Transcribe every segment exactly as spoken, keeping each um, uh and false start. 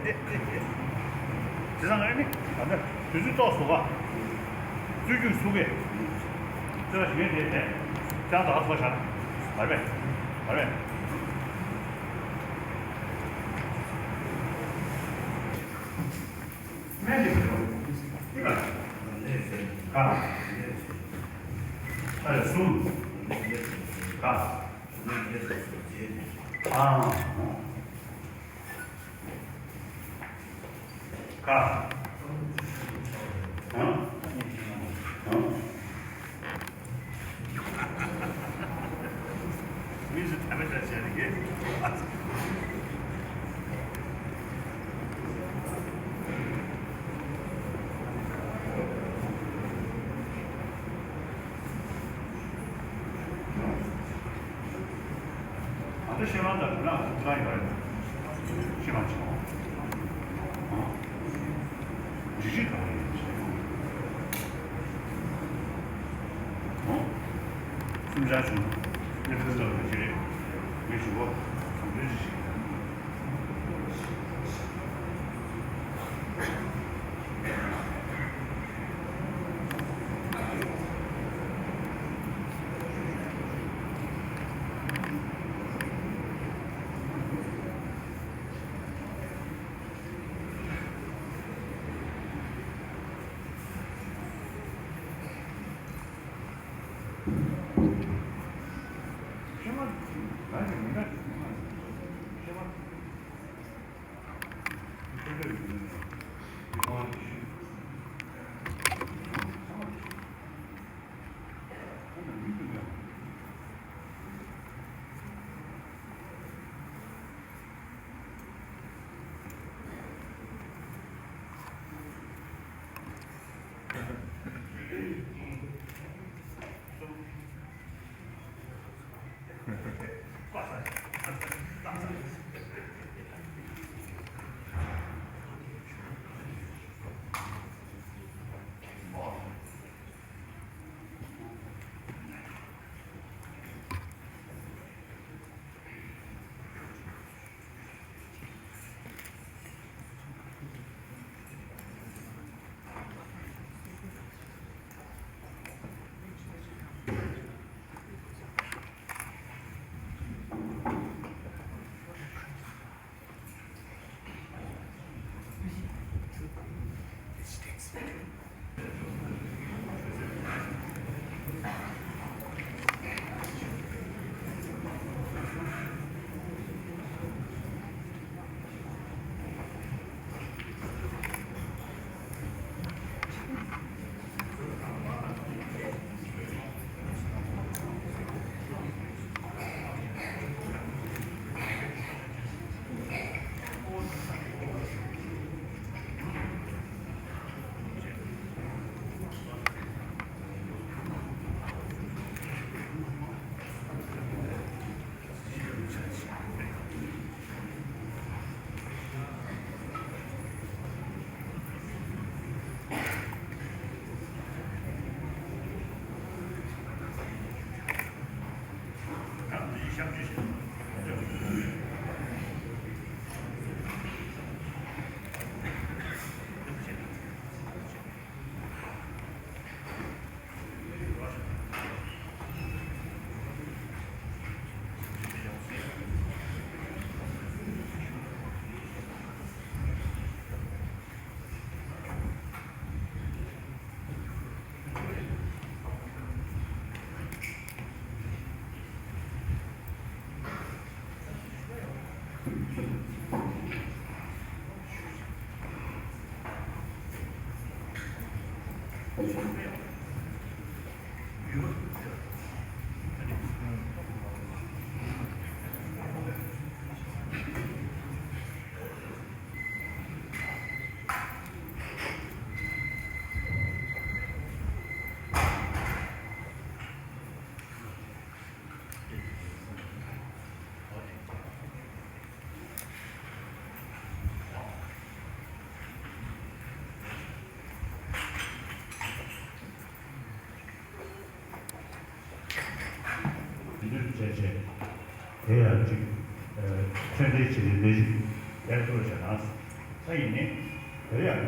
དེ་ཚང་ཨ་ནི་ད་ལྟ་དུས་ཚོད་ཏོག་ཙམ་ག་ཚུར་རྒྱུགས་ཚུགས་གི། ཚོད་ཞིག་དེ་དེ་ཅང་ད་ག་ཚོ་བྱ་བར་བས་བར་བས། སྨན་དེ་ཁྱོད་ཀྱིས་ག་ཨ་ལས་གསུམ་ག་ཨ། ཀ་ཧང་ཧང་། མི་ཚོ་ཐ་མ་ཆ་བྱས་ནས་ངས། ད་ལྟ་ཤེས་མ་ཐག་དུ་ན་ཁོང་ཡོད་རེད། ཤེས་མ་ཆོག་ཨང་། འཇིགས་བྱེད་ག་བ་ཡིན་ཞེས་ཨང་། སུམ་ཆ་བྱུང་། ཉི་ཁ་ལ་ལ་ཞེས་ངས་ཞུ་བ་ཚང་མས་ཞིག་འདི་འདྲ་བྱས་བྱས། དེ་ཡང་ཅིག་ཚོད་འཛིན་བྱེད་པའི་ལས་གཞི་ལས་གཏོད་བྱ་ན། ད་ཡིན་ནའི་དེ་ཡང་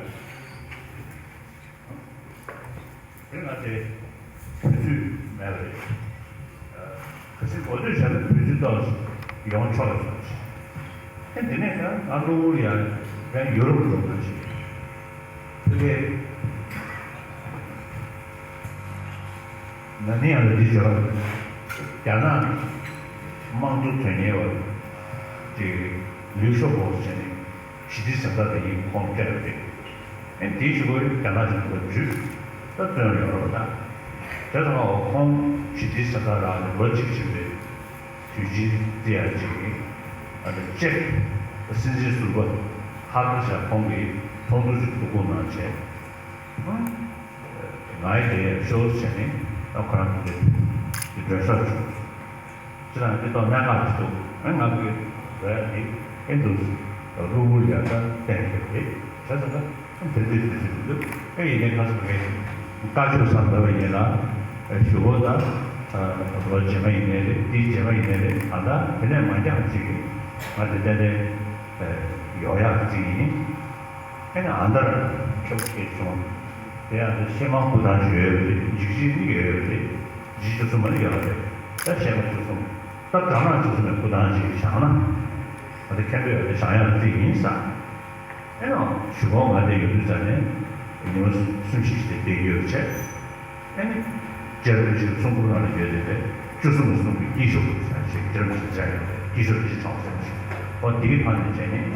དེ་ང་དེ་དུས་ཚོད་མེད་པ་རེད། ཁ་སང་གོ་ཐོས་བྱས་ན་དུས་ཚོད་ཏོག་ཙམ་ཡོང་ཆོག་ལ་སོང་ཞིག་ཨེ་དེ་ནས་ད་ང་གློ་བུར་ཡང་ཡང་ཡུ་རོབ་འགྲོ་དགོས་ཞིག་ཕ་གིར་ན་ནིང་ཡང་ལ་འདི་བརྗོད་པ་རྒྱ་ནག་དམངས་གཙོ་དོན་གཉེར་བ་ཅིག་ལིའུ་ཤོ་པོ་ཟེར་ནས་ཞི་བདེའི་གཟེངས་རྟགས་དེ་ཡིན་ཁོང་སྤྲད་པ་རེད། ཨེ་དེའི་གཞུག་གུ་རྒྱ་ནག་གཞུང་གིས་བརྒྱུད་ད་བཏོན་ཡོད་རེད་པ། ད་དེ་ཚང་མ་ཁོང་ཞི་བདེའི་གཟེངས་རྟགས་རག་ནས་ལོ་གཅིག་ཕྱིན་པའི་དུས་ཆེན་དེ་ཡང་ཅིག་ཨ་ནི་ཅེཀ་སྲིད་འཛིན་ཟུར་པ་ཧ་ཀ་ཤ་ཁོང་གིས་ཚོགས་འདུ་ཅིག་ཐུགས་ཁུར་གནང་བྱས། ང་ཡི་དེ་ཤོག་བྱས་ནས་ད་ཁོ་རང་གི་དེ་མགྲོན་ཤག་བྱུང་། ཁྱེད་རང་དེ་ཐོག་གནད་འགག་ཅིག་འདུག་ཨ་ང་གི་རེད་འདི་ཨེ་འདུག་གློ་བུར་ཡ་ད་གཏན་འཁེལ་རེད་བྱས་ཙང་ད་དེ་འདྲ་དེ་འདྲ་ཞིག་འདུག་ཨེ་ཡིན་ནའི་ཁ་སང་གི་བཀའ་ཆོས་སམ་འདྲ་བ་ཡིན་ལ་ཞུ་བོ་ད་ལོ་རྗེས་མ་ཡིན་ནའི་རེད་དེའི་རྗེས་མ་ཡིན་ནའི་རེད་ད་ལྟ་དེ་ནས་མ་འགྱངས་ཅིག་ང་དེ་ཏན་ཏན་ཡོང་ཡག་ཅིག་ཡིན། ཨེ་ནི་ཨ་མདའ་ཁྱོད་སྐྱེས་བྱུང་། དེ་ཡང་དེ་གཤེད་མ་སྐུ་ཐང་ཞིག་ཡོད་པ་རེད། འཇིགས་བྱེད་གཉིས་ཡོད་པ་རེད། འཇིགས་བཅུ་གསུམ་མ་ནི་ཡོད་པ་རེད། ད་གཤེད་མ་བཅུ་གསུམ། ད་དགྲ་ནག་བཅུ་གསུམ་ནས་སྐུ་ཐང་ཞིག་བཞེངས་ན། ཨ་དེ་མཁན་པོས་ཡང་དེ་བཞེངས་ཡག་རྩིས་ཡིན་ས། ཨེ་ནི་གཞུག་གུ་ང་དེ་ཡོད་དུས་ཙ་ནས་ཉི་མ་གསུམ་བཞི་ཞིག་དེ་བསྡད་ཀྱི་ཡོད་པ་བྱས། ཨེ་ནི། རྗེ་རིན་པོ་ཆེའི་གསུང་འབུམ་ནང་ལ་ཡོད་བསྡད་པའི་བཅུ་གསུམ་པ་གསུང་གི་དཀྱིལ་ཤོག་ཏུ་ཟེར་ཞིག་རྗེ་རིན་པོ་ཆེས་མཛད་ཡོད་པའི་དཀྱིལ་ཤོག་ཅིག་ཆགས་སོང་ཞིག་འོ་དེ་གི་ཕར་ནས་བྱས་ནས་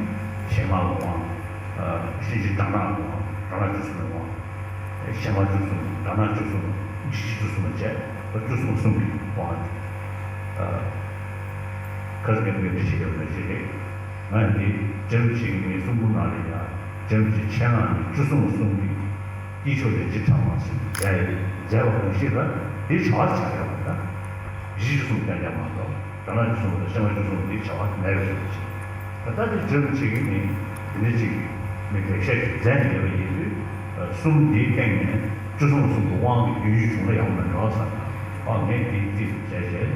གཤེད་མ་ལ་དབང་། གཤིན་རྗེ་དགྲ་ནག་ལ་དབང་། དགྲ་ནག་བཅུ་གསུམ་ལ་དབང་། གཤེད་མ་བཅུ་གསུམ་དགྲ་ནག་བཅུ་གསུམ་འཇིགས་བྱེད་བཅུ་གསུམ་ལ་བྱས་བཅུ་གསུམ་པ་གསུང་གི་དབང་། ཁ་སང་ངས་མུ་མཐུད་བྱེད་ཡོད་པ་ཞིག་རེད། ང་ཡང་འདི་རྗེ་རིན་པོ་ཆེ་གི་ངའི་གསུང་འབུམ་ནང་ལ་ཡང་རྗེ་རིན་པོ་ཆེ་ཆེད་མངགས་ནས་བཅུ་གསུམ་པ་གསུང་གི་དཀྱིལ་ཤོག་དེ་འཇིགས་བྱང་བ་ཟེར་མཛད་མཛད་པ་ནང་བཞིན་ལ་འདི་བྱ་བ་ཆགས་ཡོད་པ་འདྲ། གཞི་བཅུ་གསུམ་རྐྱང་རྐྱང་མ་གཏོགས་དགྲ་ནག་བཅུ་གསུམ་དང་གཤེད་མ་བཅུ་གསུམ་འདི་བྱ་བ་མེད་པ་ཞིག་རེད། ད་ལྟ་འདི་རྗེ་རིན་པོ་ཆེ་གིས་ནི་དེ་འདྲ་ཅིག་མི་ལེགས་བཤད་ཅིག་མཛད་ནས་ཡོད་པ་ཡིན་དུས་གསུམ་འདིའི་སྟེང་ནས་བཅུ་གསུམ་པ་གསུང་གི་དབང་གི་རྒྱུན་ཞིག་བྱུང་ན་ཡག་པོ་མེད་འགྲོ་བསམ་ན་ཨ་ངས་འདི་རྩིས་མཛད་བྱས།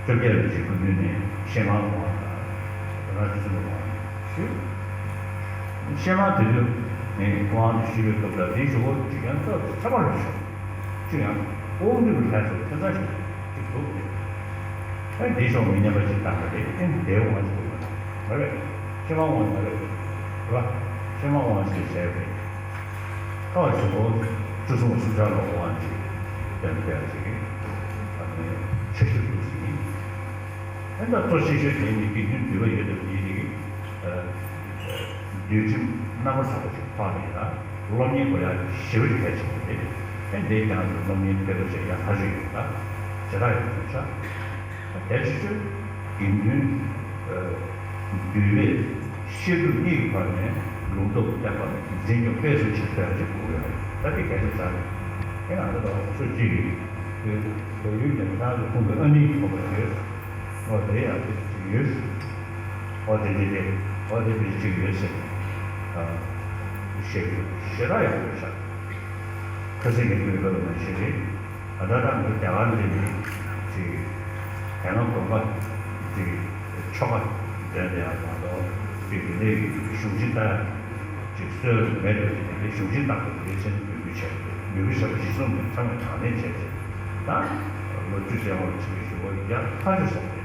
བཅོ་བརྒྱད་ལ་ཅིག་སྐུ་མདུན་ནས་གཤེད་མ་ལ་དབང་དང་། དགྲ་ནག་བཅུ་གསུམ་ལ་དབང་ཞུས། གཤེད་མ་དེ་ཚོས་ངས་དབང་དུ་ཞུས་པའི་སྐབས་ལ་དེའི་གཞུག་གུ་ཅིག་ཡང་སྐབས་ཚད་མར་ཞུ། ཅིག་ཡང་དབང་སྡུད་ལྷ་ཚོགས་ཐེ་ཚ་ཞིག་ཅིག་འདུག་སྟེ། ཨེ་འདི་ཤོག་མི་སྙན་པ་ཅིག་བཏང་གི་རེད། ཨེ་འདིའི་དབང་ཞིག་འདུག་མ་རེད། གཤེད་མ་དབང་མ་རེད། རེད་བ། གཤེད་མ་དབང་ཞེས་བྱས་པས། ཁ་བ་ཞིག་གོ། བཅུ་གསུམ་པ་གསུམ་ཆར་ལོག་དབང་ཅིག་བསྟན་པའི་ཅིག་ཨ་ནི་ཆེ་ཤོས་འདུག་ཟིན། ཨེ་ད་གཙོ་ཆེ་ཤོས་དེ་ནི་དགེ་འདུན་འདུས་པ་ཡོད་པའི་ཡིན་ནི། འདུལ་ཁྲིམས་རྣམ་པར་དག་པ་ཞིག་ཐོག་ནས་ཡིན་ན་སློབ་གཉེར་དགོས་ཡ་ཞེ་པོ་ཞིག་གལ་ཆེན་པོ་རེད། ཨེ་འདིའི་རྒྱང་དུ་སློབ་གཉེར་སྤེལ་དགོས་ཞེས་ཡ་ཐག་ཆོད་ཡོད་ད། ཞེ་དྲག་ཡོད་ཚུལ་ཆགས། གལ་ཆེ་ཤོས་དགེ་འདུན་འདུས་པས་བཤད་སྒྲུབ་གཉིས་ཀྱི་བར་ནས་ལུང་སྟོབས་བརྟན་པ་འཛིན་སྐྱོང་སྤེལ་གསུམ་བྱེད་ཐུབ་ཡ་ཞིག་དགོས་ཡོད་རེད། ད་འདི་གལ་ཆེན་པོ་ཆགས་རེད། ཨེ་ང་ཚོ་ལ་ཕྱོགས་གཅིག་གིས་བོད་ཡུལ་ནས་ང་རང་ཚོ་ཁོང་གི་ཨ་ནི་ཁོ་པ་ཡོད། ཨོ་དེ་ཡང་དེ་ཅིག་ཡོད། ཨོ་དེ་དེ་དེ་ཨོ་དེ་དེ་ཅིག་ཡོད་ཟེར། ཨ་ཞེས་ཞེ་དྲག་ཡག་པོ་ཆགས། ཁ་སང་ངས་བོད་པ་ལ་མ་བཤད་རེད། ད་ལྟ་རང་གི་རྒྱ་གར་འདི་ནི་ཅིག་དེ་སྔ་དགོན་པ་ཅིག་ཆོ་ག་འདོན་དེ་ཡང་མ་གཏོགས་ཅིག་དེ་འདྲའི་གཞུང་ཆེན་ལྟར་ཅིག་སྲོལ་མེད་པའི་དེ་འདྲའི་གཞུང་ཆེན་ལྟར་དུ་དེ་ཆེན་དུ་འགྱུར་བྱས་ཏེ་ནུས་པ་ཞབས་ཕྱི་གསུམ་ནས་ཚང་མས་དང་ལེན་བྱས་ཏེ་ད་ལོ་རྒྱུས་གསལ་བོར་བྱེད་པའི་ཞུ་བ་ཡང་ཐག་ཆོད་སོང་སྟེ།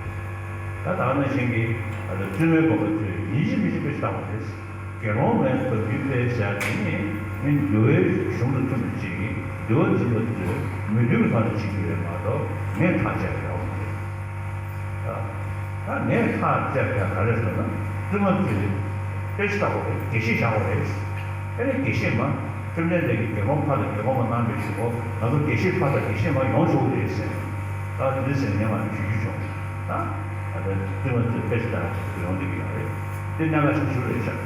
ད་ད་ནང་བཞིན་གྱི་ད་ལྟ་བཙུན་མའི་དགོན་པ་ཚོས་ཡིན་གཅིག་མིན་གཅིག་དཔེ་ཆ་ལྟ་བ་རེད། དགེ་སློང་མའི་བབས་རྒྱུན་སྤེལ་བྱ་དེ་ནི་མི་འདུལ་བའི་གཞུང་དུ་བཙུན་པ་ཅིག་གིས་འདུལ་བ་འཛིན་པ་ཚོས་མི་འདུལ་བའི་ཐོག་ནས་བྱེད་རྒྱུ་རེད་མ་གཏོགས་ངས་ཐག་བཅད་པ་ཡོད་མ་རེད། ད་ངས་ཐག་བཅད་པ་ག་རེ་ཟེར་ན་བཙུན་མ་ཚོས་དཔེ་ཆ་ལྟ་དགོས་རེད། དགེ་བཤེས་བཞག་དགོས་རེད། དེ་ནས་དགེ་བཤེས་མ་བཅོམ་ལྡན་འདས་ཀྱིས་དགེ་སློང་ཕ་དང་དགེ་སློང་མ་གནང་བའི་གཞུག་གུ་ང་ཚོ་དགེ་བཤེས་ཕ་དང་དགེ་བཤེས་མ་ཡོང་ཆོག་གི་རེད་ཟེར། ད་འདི་ཟེར་ངས་མ་ཞུ་རྒྱུ་བྱུང་། ད་ད་ལྟ་བཙུན་མ་ཚོས་དཔེ་ཆ་ལྟ་ཡོང་བསྡད་ཀྱི་ཡོད་རེད། དེ་གནད་འགག་ཆེ་ཤོས་རེད་ཤག་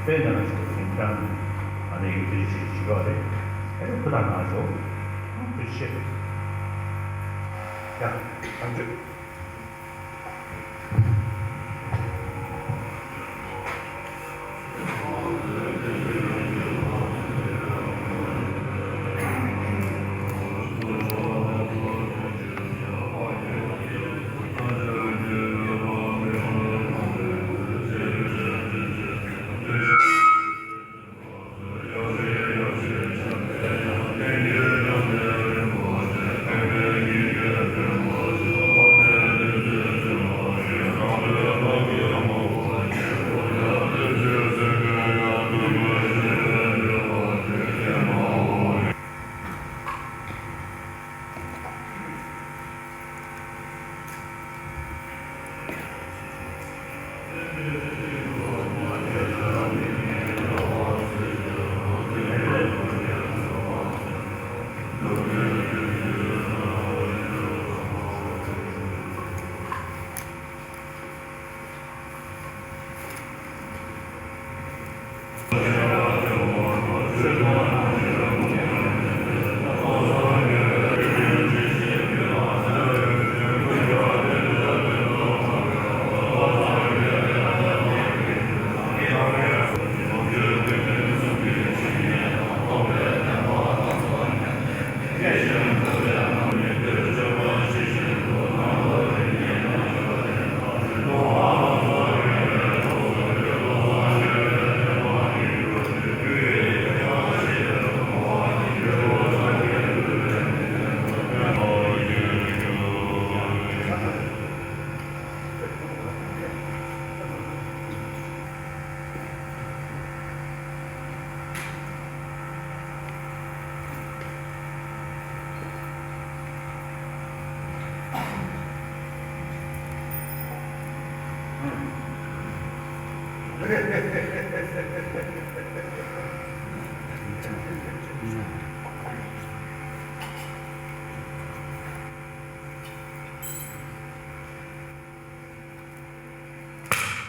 དཔེ་གནད་འགག་ཆེ་ཤོས་ཡིན་ཙང་ཨ་ནི་ཡིག་ཚད་ཆེ་ཞིག་ཡོད་རེད། ཨ་ནི་ཕུ་ཐག་ནང་ཆོག་ཐུགས་རྗེ་ཆེ། ཡ་ཐམས་ཅད།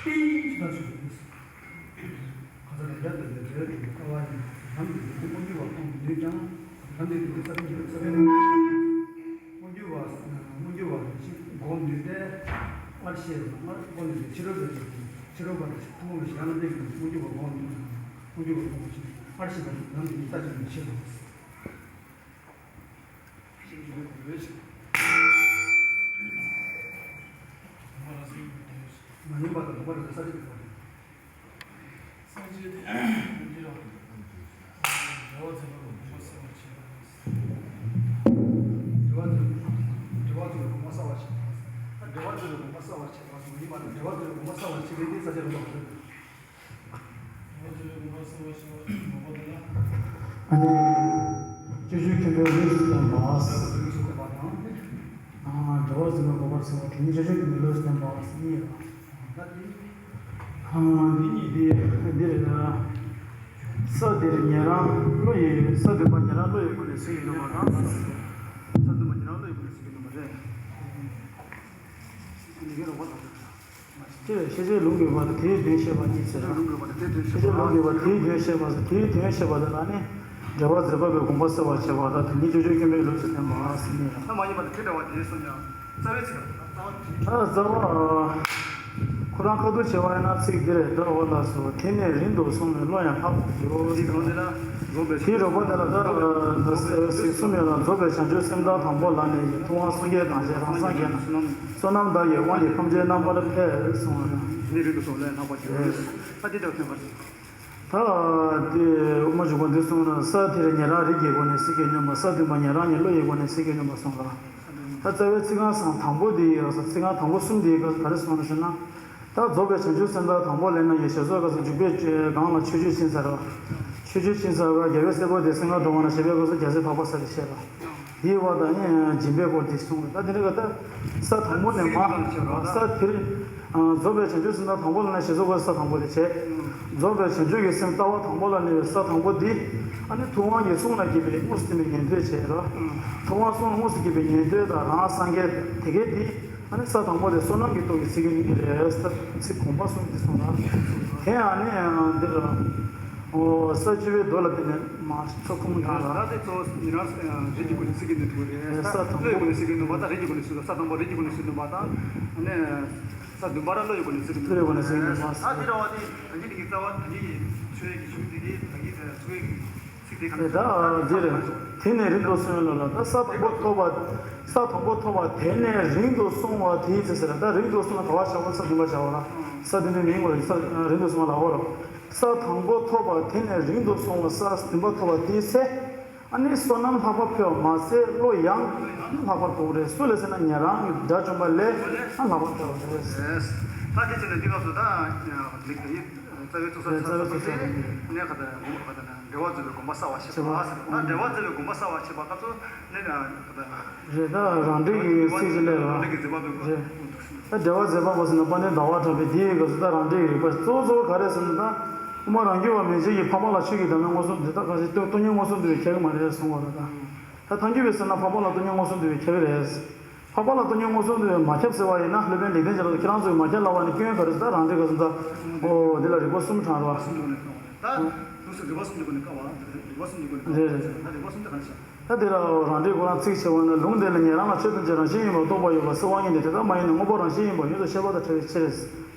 ཏིང་ཅི་ལྟར་ཞུ་དགོས། ཁ་ཚ་ལན་བརྒྱ་བཏབ་པའི་འབྲས་བུ་ལྟ་བ་ཡིན། ནམ་དུ་ཡོད་དེ་སྨོན་འཇུག་པ་སྤོང་ནུས་ཀྱང་། ནམ་དུ་ཡོད་དེ་ས་བོན་ས་བོན་སྨོན་འཇུག་པ་སྨོན་འཇུག་པ་ཞིག་སྒོམ་ནུས་ཏེ། སྔར་བཤད་པ་སྔར་སྒོམ་ནུས་ཏེ་ཕྱི་རོལ་པའི་ཕྱི་རོལ་པ་དང་ཐུན་མོང་བའི་ཡང་ན་འདས་ཀྱི་སྨོན་འཇུག་པ་སྒོམ་ནུས་སྨོན་འཇུག་པ་སྒོམ་ཞིང་སྔར་བཤད་པ་ནམ་དུ་ཡོད་ལྟ་ཅི་ནུས་ཕྱིར་རོ། མ་ཡིན་པ་དང་ལོག་པར་རེ་ས་ཅི་ལ་སོགས། སངས་རྒྱས་དེ་འདི་རང་འགྲོ་བ་ཚེ་བ་ལ་གོམས་པ་གསལ་བར་བྱེད་པ་དང་། འགྲོ་བ་ཚེ་འགྲོ་བ་ཚེ་བ་གོམས་པ་གསལ་བར་བྱེད་པ་དང་། འགྲོ་བ་ཚེ་བ་གོམས་པ་གསལ་བར་བྱེད་པ་དང་། མ་ཡིན་པ་དང་འགྲོ་བ་ཚེ་བ་གོམས་པ་གསལ་བར་བྱེད་པའི་དེ་ས་ཅི་ལ་སོགས། ཨ་ནི། སྤྱོད་བརྗོད་མཁན་པོའི་ལུས་སུ་བསྟན་པ། ཨ། འགྲོ་བ་ཟེར་བ་གོམས་པར་སེལ་བ་དེ་ཉིད་སྤྱོད་བརྗོད་མཁན་པོའི་ལུས་སུ་བསྟན་པ་གཉིས་ལ། ཨ། འདི་གཉིས་འདི་འདིར། ས་འདིར་ཉན་རང་བློ་ཡི་ས་བདུན་པ་ཉན་རང་བློ་ཡི་སྒོ་ནས་གཟིགས་ཡོད་པ་དང་། ས་བདུན་པ་ཉན་རང་བློ་ཡི་སྒོ་ནས་གཟིགས་ཡོད་པ་རེད། འདི་གའི་རོགས་པ་དང་། དེ་ཤེས་བྱའི་ལུང་གི་བར་དུ་དེའི་དོན་བཤད་པ་གཉིས་ཟེར། ཤེས་བྱའི་ལུང་གི་བར་དུ་དེའི་དོན་བཤད་པ་དེའི་དོན་བཤད་པ་ཟེར་དེའི་དོན་བཤད་པ་དེ་ལ་ནི། འགྲེལ་པ་མཛད་པ་པའི་དགོངས་པ་གསལ་བར་བྱེད་པ་དང་དེ་ཉིད་སྤྱོད་བརྗོད་མཁན་པོའི་ལུགས་སུ་བསྟན་པ་ཟེར་ནི་ལ། ལྷ་མ་ཡིན་པ་དང་དེ་འདྲ་བ་དེ་གསུམ་ཡང་རྩ་བའི་ཚིག་རེད། རྩ་བ་དེ། ད་རྩ་བ། ཁོ་རང་ཁ་ཐུག་བྱས་པ་ཡིན་ན་ཚིག་འདི་རེད། ད་འོ་ལགས་སོ། དེ་ནས་རིང་དུ་སོང་བས་བློ་ཡང་ལྷག་པར་འགྱུར། དེའི་དོན་དེ་ལ་རྫོགས་པའི་དེའི་རོགས་པ་དེ་ལ་ད་གཟིགས་གསུམ་ཡོད་ལ་རྫོགས་པའི་བྱང་ཆུབ་སེམས་དང་དང་པོ་ལ་ནི་ཐུབ་དབང་སངས་རྒྱས་དང་ཞེས་རང་སངས་རྒྱས་ན། བསོད་ནམས་དག་གི་དབང་གིས་ཐམས་ཅད་རྣམ་པར་འཕེལ་གསུངས་པ་དང་། ནི་རིང་དུ་སོང་ལས་ལྷག་པར་གྱུར། ས་དེ་དག་ཐོན་པར་བྱེད། ད་དེ་དབུ་མ་འཇུག་པ་འདི་གསུངས་ན་ས་དེར་ཉན་རང་རིགས་ཀྱི་སྒོ་ནས་གཟིགས་ཀྱི་སྙོམས་པ། ས་བདུན་པ་ཉན་རང་ཉིད་བློ་ཡི་སྒོ་ནས་གཟིགས་ཀྱི་སྙོམས་པ་གསུངས་ལ། ད་རྩ་བའི་ཚིག་རྐང་སང་དང་པོ་དེ་ཡི་ཚིག་རྐང་དང་པོ་གསུམ་དེ་ཡི་སྐབས་སུ་ག་རེ་གསུངས་ན་ཟེར་ན། ད་རྫོགས་པའི་བྱང་ཆུབ་སེམས་དང་དང་པོ་ལས་ན་ཡི་ཞེས་སོགས་སྐབས་སུ་འཇུག་པའི་སྒང་ལ་མཆོད་བརྗོད་ཕྱིན་ཚར་བ། མཆོད་བརྗོད་ཕྱིན་ཚར་བ་རྒྱལ་བའི་སྲས་པོ་དེ་སེམས་ཁམས་སྒྲོལ་བ་ན་ཞེས་པའི་སྐབས་སུ་རྒྱལ་སྲས་འཕགས་པ་ས་དེ་བཤད་པ། དེའི་བར་དང་ནི་སྦྱིན་པའི་སྐོར་དེ་གསུངས། ད་དེ་འདྲ་ག་ད་ས་དང་པོ་ནས་མ་ས་དེར་རྫོགས་པའི་བྱང་ཆུབ་སེམས་དང་དང་པོ་ལ་ན་ཞེས་སོགས་ས་དང་པོ་དེ་བྱས། རྫོགས་པའི་བྱང་ཆུབ་ཀྱི་སེམས་ལྟ་བ་དང་པོ་ལ་གནས་པའི་ས་དང་པོ་འདི། ཨ་ནི་ཐུབ་དབང་གི་གསུང་ལ་དགྱེས་པའི་དངོས་སུ་བསྟན་པའི་ཉན་ཐོས་བྱས་ལ། ཐུབ་དབང་གསུང་ལ་དངོས་སུ་དགྱེས་པའི་ཉན་ཐོས་དང་རང་སངས་རྒྱས་དེ་གས་འདི། ཨ་ནི་ས་དང་པོ་དེ་བསོད་ནམས་ཀྱི་སྟོབས་ཀྱིས་ཚིག་གི་ནི་རེད། ས་ཚིག་དགོངས་པ་གསུམ་འདི་གསུངས་ལ། དེ་ཡང་ནི་འདིར། ཨོ་ས་བཅུ་པའི་མདོ་ལ་བརྟེན་ནས་མ་ཚོགས་ཁུངས་དྲངས་ལ། ད་དེ་གཙོ་བོ་ཡིན་ན་རིགས་ཀྱི་སྒོ་ནས་ཚིག་གི་ནི་ཐུག་རེད། ས་དང་པོ་བློ་ཡི་སྒོ་ནས་ཚིག་གི་ནི་མ་ད་རིགས་ཀྱི་སྒོ་ནས་ཚིག་ས་དང་པོ་རིགས་ཀྱི་སྒོ་ནས་ཚིག་ནི་མ་ད། ཨ་ནི། ས་བདུན་པ་ར་བློ་ཡི་སྒོ་ནས་ཚིག་གི་ནི་བློ་ཡི་སྒོ་ནས་ཚིག་གི་ནི་མ་ད། ཨ་དེ་ར་བ་དེ་ད་གིན་དེ་གི་རྩ་བ་ད་གིན་ཆོས་ཀྱི་གཞུང་དེ་གི་ད་གིན་ཚིག་གི་ཚིག་དེ་ག་ནས་ད་འདིར་དེ་ནས་རིང་དུ་སོང་ལ་ལ་ད་ས་དང་པོ་ཐོབ་པ། ས་དང་པོ་ཐོབ་པ་དེ་ནས་རིང་དུ་སོང་བ་དེའི་ཚེ་ཟེར་ད་རིང་དུ་སོང་བ་ག་བ་བྱ་བ་ས་བདུན་པ་བྱ་བ་ལ། ས་དེ་ནས་མིང་བར་ས་རིང་དུ་སོང་བ་ལ་འོ་ར། ས་དང་པོ་ཐོབ་པ་དེ་ནས་རིང་དུ་སོང་བ་ས་བདུན་པ་ཐོབ་པ་དེའི་ཚེ། ཨ་ནི་བསོད་ནམས་ལྷག་པར་འཕེལ་བ་མ་ཟད་བློ་ཡང་ལྷག་པར་འཕེལ་བ་རེད། སུ་ལ་ཟེར་ན་ཉན་རང་གི་དགྲ་བཅོམ་པ་ལས་ལྷག་པར་འཕེལ་བ་རེད། ད་དེ་ཚེ་ནས་འདི་སྐབས་སུ་ད་ལེགས་ཀྱི་རྩ་བའི་ཚོགས་བསགས་ཚར་བ་དེ་ནས་ཁ་ད་དགོངས་པ་ད་ན་འབྲེལ་བ་མཛད་པའི་དགོངས་པ་གསལ་བར་བྱེད་པ་ཟེར། ད་འབྲེལ་བ་མཛད་པའི་དགོངས་པ་གསལ་བར་བྱེད་པ་སྐབས་སུ་ནས་ཁ་ད། རེད། ད་རང་འགྲེལ་གྱི་ཚིག་ཅིག་སླེབས་ར། རེད། ད་འབྲེལ་བ་མཛད་པ་པོ་ཟེར་ན་དཔལ་ལྡན་ཟླ་བ་གྲགས་པའི་འདི་ཡི་སྐབས་སུ་ད་རང་འགྲེལ་གྱི་རིགས་པ་གཙོ་བོ་གཙོ་བོ་ག་རེ་ཟེར་ན་ད། དབུ་མ་རང་རྒྱུད་པ་མན་ཆད་ཀྱི་འཕགས་པ་ལ་ཆོས་ཀྱི་བདག་མེད་མངོན་སུམ་དུ་ད་ག་ཚོད་སྟོང་ཉིད་མངོན་སུམ་དུ་བས་ཁྱབ་ཀྱི་མ་རེད་གསུང་བ་ལ་ད། ད་ཐལ་འགྱུར་བས་ཟེར་ན་འཕགས་པ་ལ་སྟོང་ཉིད་མངོན་སུམ་དུ་བས་ཁྱབ་ཀྱི་རེད། འཕགས་པ་ལ་སྟོང་ཉིད་མངོན་སུམ་དུ་བས་མ་ཁྱབ་ཟེར་བ་ཡིན་ན་སློབ་དཔོན་ལེགས་ལྡན་འབྱེད་ལ་ཁྱེད་རང་ཚོས་མ་ཁྱབ་ལབ་པ་ནི་སྐྱོན་ག་རེ་ཟེར་ད་རང་འགྲེལ་ག་ཟེར་ད། ཨོ་འདི་ལ་རིགས་པ་གསུམ་དྲངས་རོགས། ད་ལུགས་སུ་རིགས་པ་གསུམ་གྱི་སྒོ་ནས་བཀག་པ། རིགས་པ་གསུམ་གྱི་སྒོ་ནས་བཀག་པ་རེད། ད་རིགས་པ་གསུམ་དེ་ག་རེ་བྱ། ད་དེ་ལ་རང་འགྲེལ་ཁོ་རང་ཚིག་ཆེ་བ་ནི་ལུང་དེ་ལ་ཉན་རང་ལ་ཆོས་ཐམས་ཅད་རང་བཞིན་ཡིན་པར་རྟོགས་པ་ཡོད་པ་སེལ་བ་ཉིད་དེ་དེ་ལྟར་མ་ཡིན་ནས་སྔོན་པོ་རང་བཞིན་ཡིན་པར་ཡོངས་སུ་ཤེས་པ་དང་བྲལ་བའི་ཕྱིར།